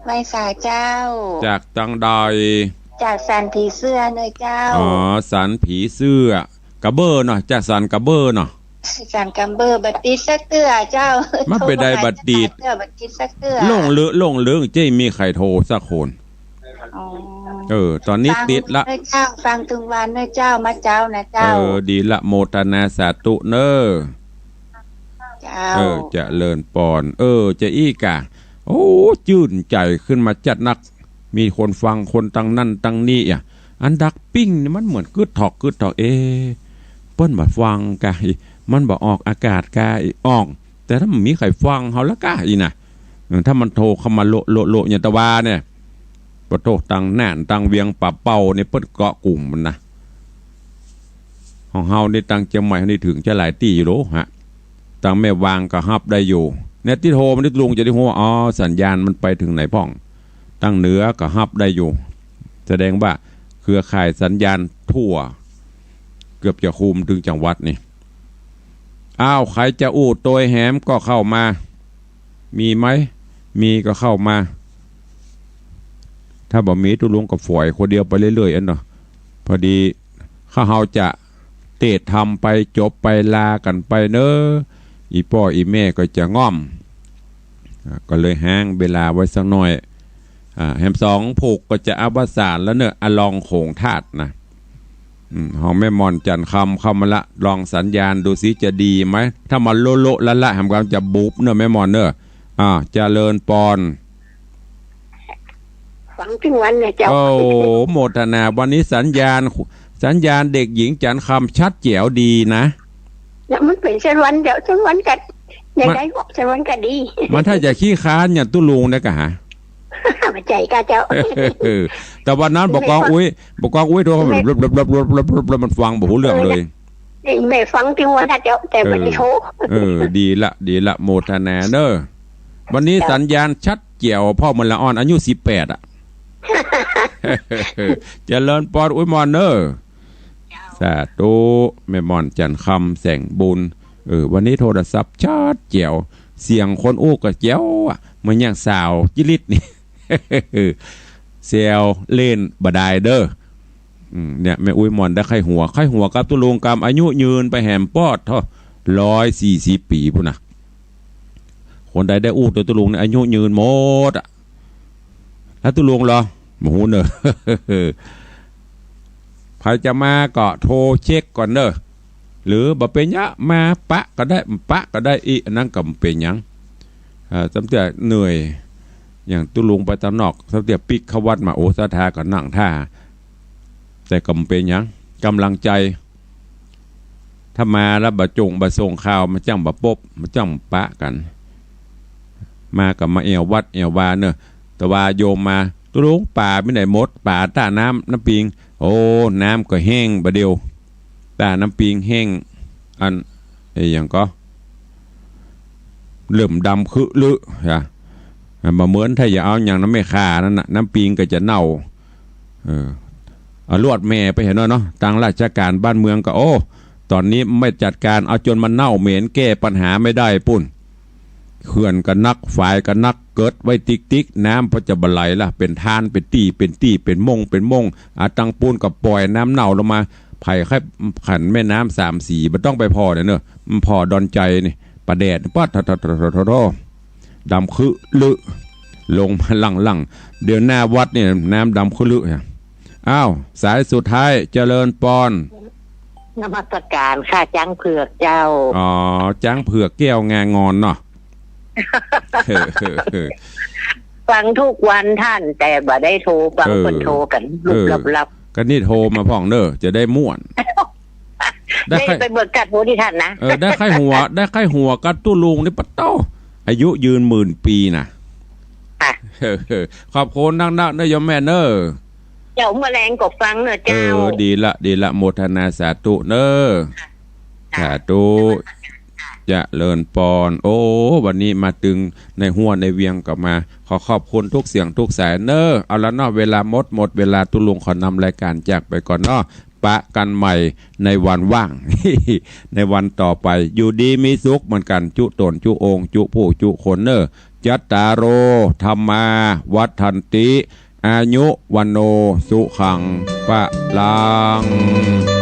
ไหว้สาเจ้า จากตังใด จากสันผีเสื้อเน่อเจ้า อ๋อ สันผีเสื้อ กระเบ้อเนาะ จากสันกระเบ้อเนาะ สันกระเบ้อ บ่ติดสักเตื้อเจ้า มันเป๋นใดบ่ติด โทรบ่ติดสักเตื้อ โล่งเลิง โล่งเลิง เจ้า มีใผโทรสักคน อ๋อ เออ ต๋อนนี้ติดละ ฟังเน่อเจ้า ฟังตึงวันเน่อเจ้า มาเจ๊านะเจ้า เออ ดีละ โมทนาสาธุเน่อ เจ้า เออ เจริญปอน เออ จะอี้กะ โอ้ จื้นใจ๋ขึ้นมาจัดนัก มีคนฟังคนตังนั้นตังนี้อะ อันดักปิ้งนี่มันเหมือนกึ๊ดถอกกึ๊ดถอก เอ๊ะ เปิ้นบ่ฟังกะ มันบ่ออกอากาศกะ ออก แต่ถ้ามันมีใผฟังเฮาแล้วกะอี้นะ เออ ถ้ามันโทรเข้ามาโละโละโละอย่างตะวาเนี่ย ปะโท ตังน่าน ตังเวียงป่าเป้าเนี่ย เปิ้นเกาะกลุ่มมันนะ ของเฮานี่ตังเจียงใหม่เฮานี่เถิงจะหลายตี้อยู่โลฮะ ตังแม่วางก็ฮับได้อยู่ เนี่ย ตี้โทรมาตี้ลุงจะได้ฮู้ อ๋อ สัญญาณมันไปเถิงไหนพ่อง ตังเหนือก็ฮับได้อยู่ แสดงว่าเครือข่ายสัญญาณทั่ว เกือบจะคุมเถิงจังหวัดนี่ อ้าว ใผจะอู้โตยแหมก็เข้ามา มีไหม มีก็เข้ามา ถ้าบ่มีตุ๊ลุงก็ฝอยคนเดียวไปเรื่อยๆ อันเนาะ พอดี ข้าเฮาจะเตศน์ธรรมไป จบไป ลากั๋นไปเน่อ อี่ป้ออี่แม่ก็จะง่อม อ่า ก็เลยฮ้างเวลาไว้สักหน่อย อ่า แหมสองผูกก็จะอวสานแล้วเน่อ อะ ลองโขงธาตุนะ อืม ของแม่หม่อนจันทร์คำเข้ามาละ ลองสัญญาณดูสิจะดีไหม ถ้ามันโละโละละละ แหมก็จะบุบเน่อแม่หม่อนเน่อ อ่า เจริญปอน ฟังตึงวันเนี่ยเจ้า โอ้ โมทนา วันนี้สัญญาณ สัญญาณเด็กหญิงจันทร์คำชัดแจ๋วดีนะ เนี่ยมันเป๋นเส้นวันเดียว เส้นวันก็ ใน มัน ใดก็เส้นวันก็ดี มันถ้าจะขี้ค้านอย่างตุ๊ลุงเนี่ยก็หา บ่ใจ้ก้าเจ้า แต่วันนั้นบ่ากองอุ๊ย บ่ากองอุ๊ยโทรเข้ามา บ่ บลับ บลับ บลับ บลับ บลับ บลับ มันฟังบ่ฮู้เรื่องเลย เออ นี่แม่ฟังตึงวันนะเจ้า แต่บ่ได้โทร เออ เออ ดีละ ดีละ โมทนาเน่อ วันนี้ เจ้า สัญญาณชัดแจ๋ว พ่อมนต์ละอ่อนอายุสิบแปดอะ เจริญปอนอุ๊ยหม่อนเน่อ สาธุ แม่หม่อนจันทร์คำแสงบุญ เออ วันนี้โทรศัพท์ชัดแจ๋ว เสียงคนอู้ก็แจ๋วอะ เหมือนอย่างสาวจิลิดนี่ แซวเล่นบ่ดายเด้อ อืม เนี่ย แม่อุ๊ยหม่อนได้ใค่หัว ใค่หัวกับตุ๊ลุงกำ อายุยืนไปแหมปอดเถาะ ร้อยสี่สิบปี๋ปู้นนะ คนใดได้อู้ตวยตุ๊ลุงเนี่ยอายุยืนหมดอะ แล้วตุ๊ลุงเหรอ บ่ฮู้เน่อ ใผจะมาก็โทรเช็คก่อนเน่อ หรือบ่เป๋นหยังมาปะก็ได้ ปะก็ได้ อิ อันนั้นก็บ่เป๋นหยัง เอ่อ ซ้ำเตื้อเหนื่อย อย่างตุ๊ลุงไปตางนอก ซ้ำเตื้อปิ๊กเข้าวัดมา โอ้ ศรัทธาก็นั่งท่า แต่ก็บ่เป๋นหยัง ก๋ำลังใจ๋ ถ้ามาแล้วบ่จงบ่ส่งข่าว มันจั้งบ่ปบ มันจั้งปะกั๋น มาก็มาแอ่ววัดแอ่ววาเน่อ แต่ว่าโยมมา ตุ๊ลุง ป๋าไปไหนหมด ป๋าต้าน้ำ น้ำปิง โอ้ น้ำก็แห้งบ่าเดี่ยว ต้าน้ำปิงแห้ง อัน ไอ้หยังก็ เริ่มดำคึลึอะ อ่ะ บ่เหมือนถ้าจะเอาหยังนำแม่ข่านั่นน่ะ น้ำปิงก็จะเน่า เออ เอาลวดแม่ไปหั้นเนาะ ตางราชก๋านบ้านเมืองก็ โอ้ ต๋อนนี้ไม่จัดก๋าน เอาจ๋นมันเน่าเหม็น แก้ปัญหาไม่ได้ปู้น เขื่อนก็นัก ฝายก็นัก เกิดไว้ติ๊กๆ น้ำก็จะบ่ไหลละ เป๋นทาน เป๋นตี้ เป๋นตี้ เป๋นม่ง เป๋นม่ง อ่ะ ตางปู้นก็ป่อยน้ำเน่าลงมา ใผใค่ขันแม่น้ำสามสี บ่ต้องไปผ่อเนี่ยเน่อ มันผ่อดอนใจ๋นี่ ป่าแดด ปั๊ด โถ่ๆๆๆ ดำคึลึ ลงมาหลั่งๆ เดี๋ยวหน้าวัดเนี่ยน้ำดำคึลึอะ อ้าว สายสุดท้าย เจริญปอน นมัสก๋านค่ะ จ๊างเผือกเจ้า อ๋อ จ๊างเผือกแก้วงางอนเนาะ ฟังทุกวันต้าน แต่บ่ได้โทรฟัง เออ เปิ้นโทรกั๋น เออ ลุบลับๆ ก็นี่โทรมาพ่องเน่อ จะได้ม่วน ได้ ได้ ใค่ ไปเบิกตัดโทรตี้ต้านนะ เออ ได้ใค่หัว ได้ใค่หัวกับตุ๊ลุงนี่ปะโต้ อายุยืนหมื่นปี๋นะ ค่ะ เออ ขอบคุณนักๆ เน่อโยมแม่เน่อ เดี๋ยวเมื่อแลงก็ฟังเน่อเจ้า เออ ดีละ ดีละ โมทนาสาธุเน่อ ค่ะ สาธุ เจริญปอน โอ้ วันนี้มาตึงในฮั้วในเวียงก็มา ขอขอบคุณทุกเสียงทุกสายเน่อ เอาละเนาะ เวลาหมด หมดเวลา ตุ๊ลุงขอนำรายก๋านจากไปก่อนเนาะ ปะกั๋นใหม่ในวันว่าง ในวันต่อไป อยู่ดีมีสุขเหมือนกั๋น จุ๊ต๋นจุ๊องค์ จุ๊ผู้จุ๊คนเน่อ จัตตาโร ธัมมา วัฑฒันติ อายุ วัณโณ สุขัง พะลัง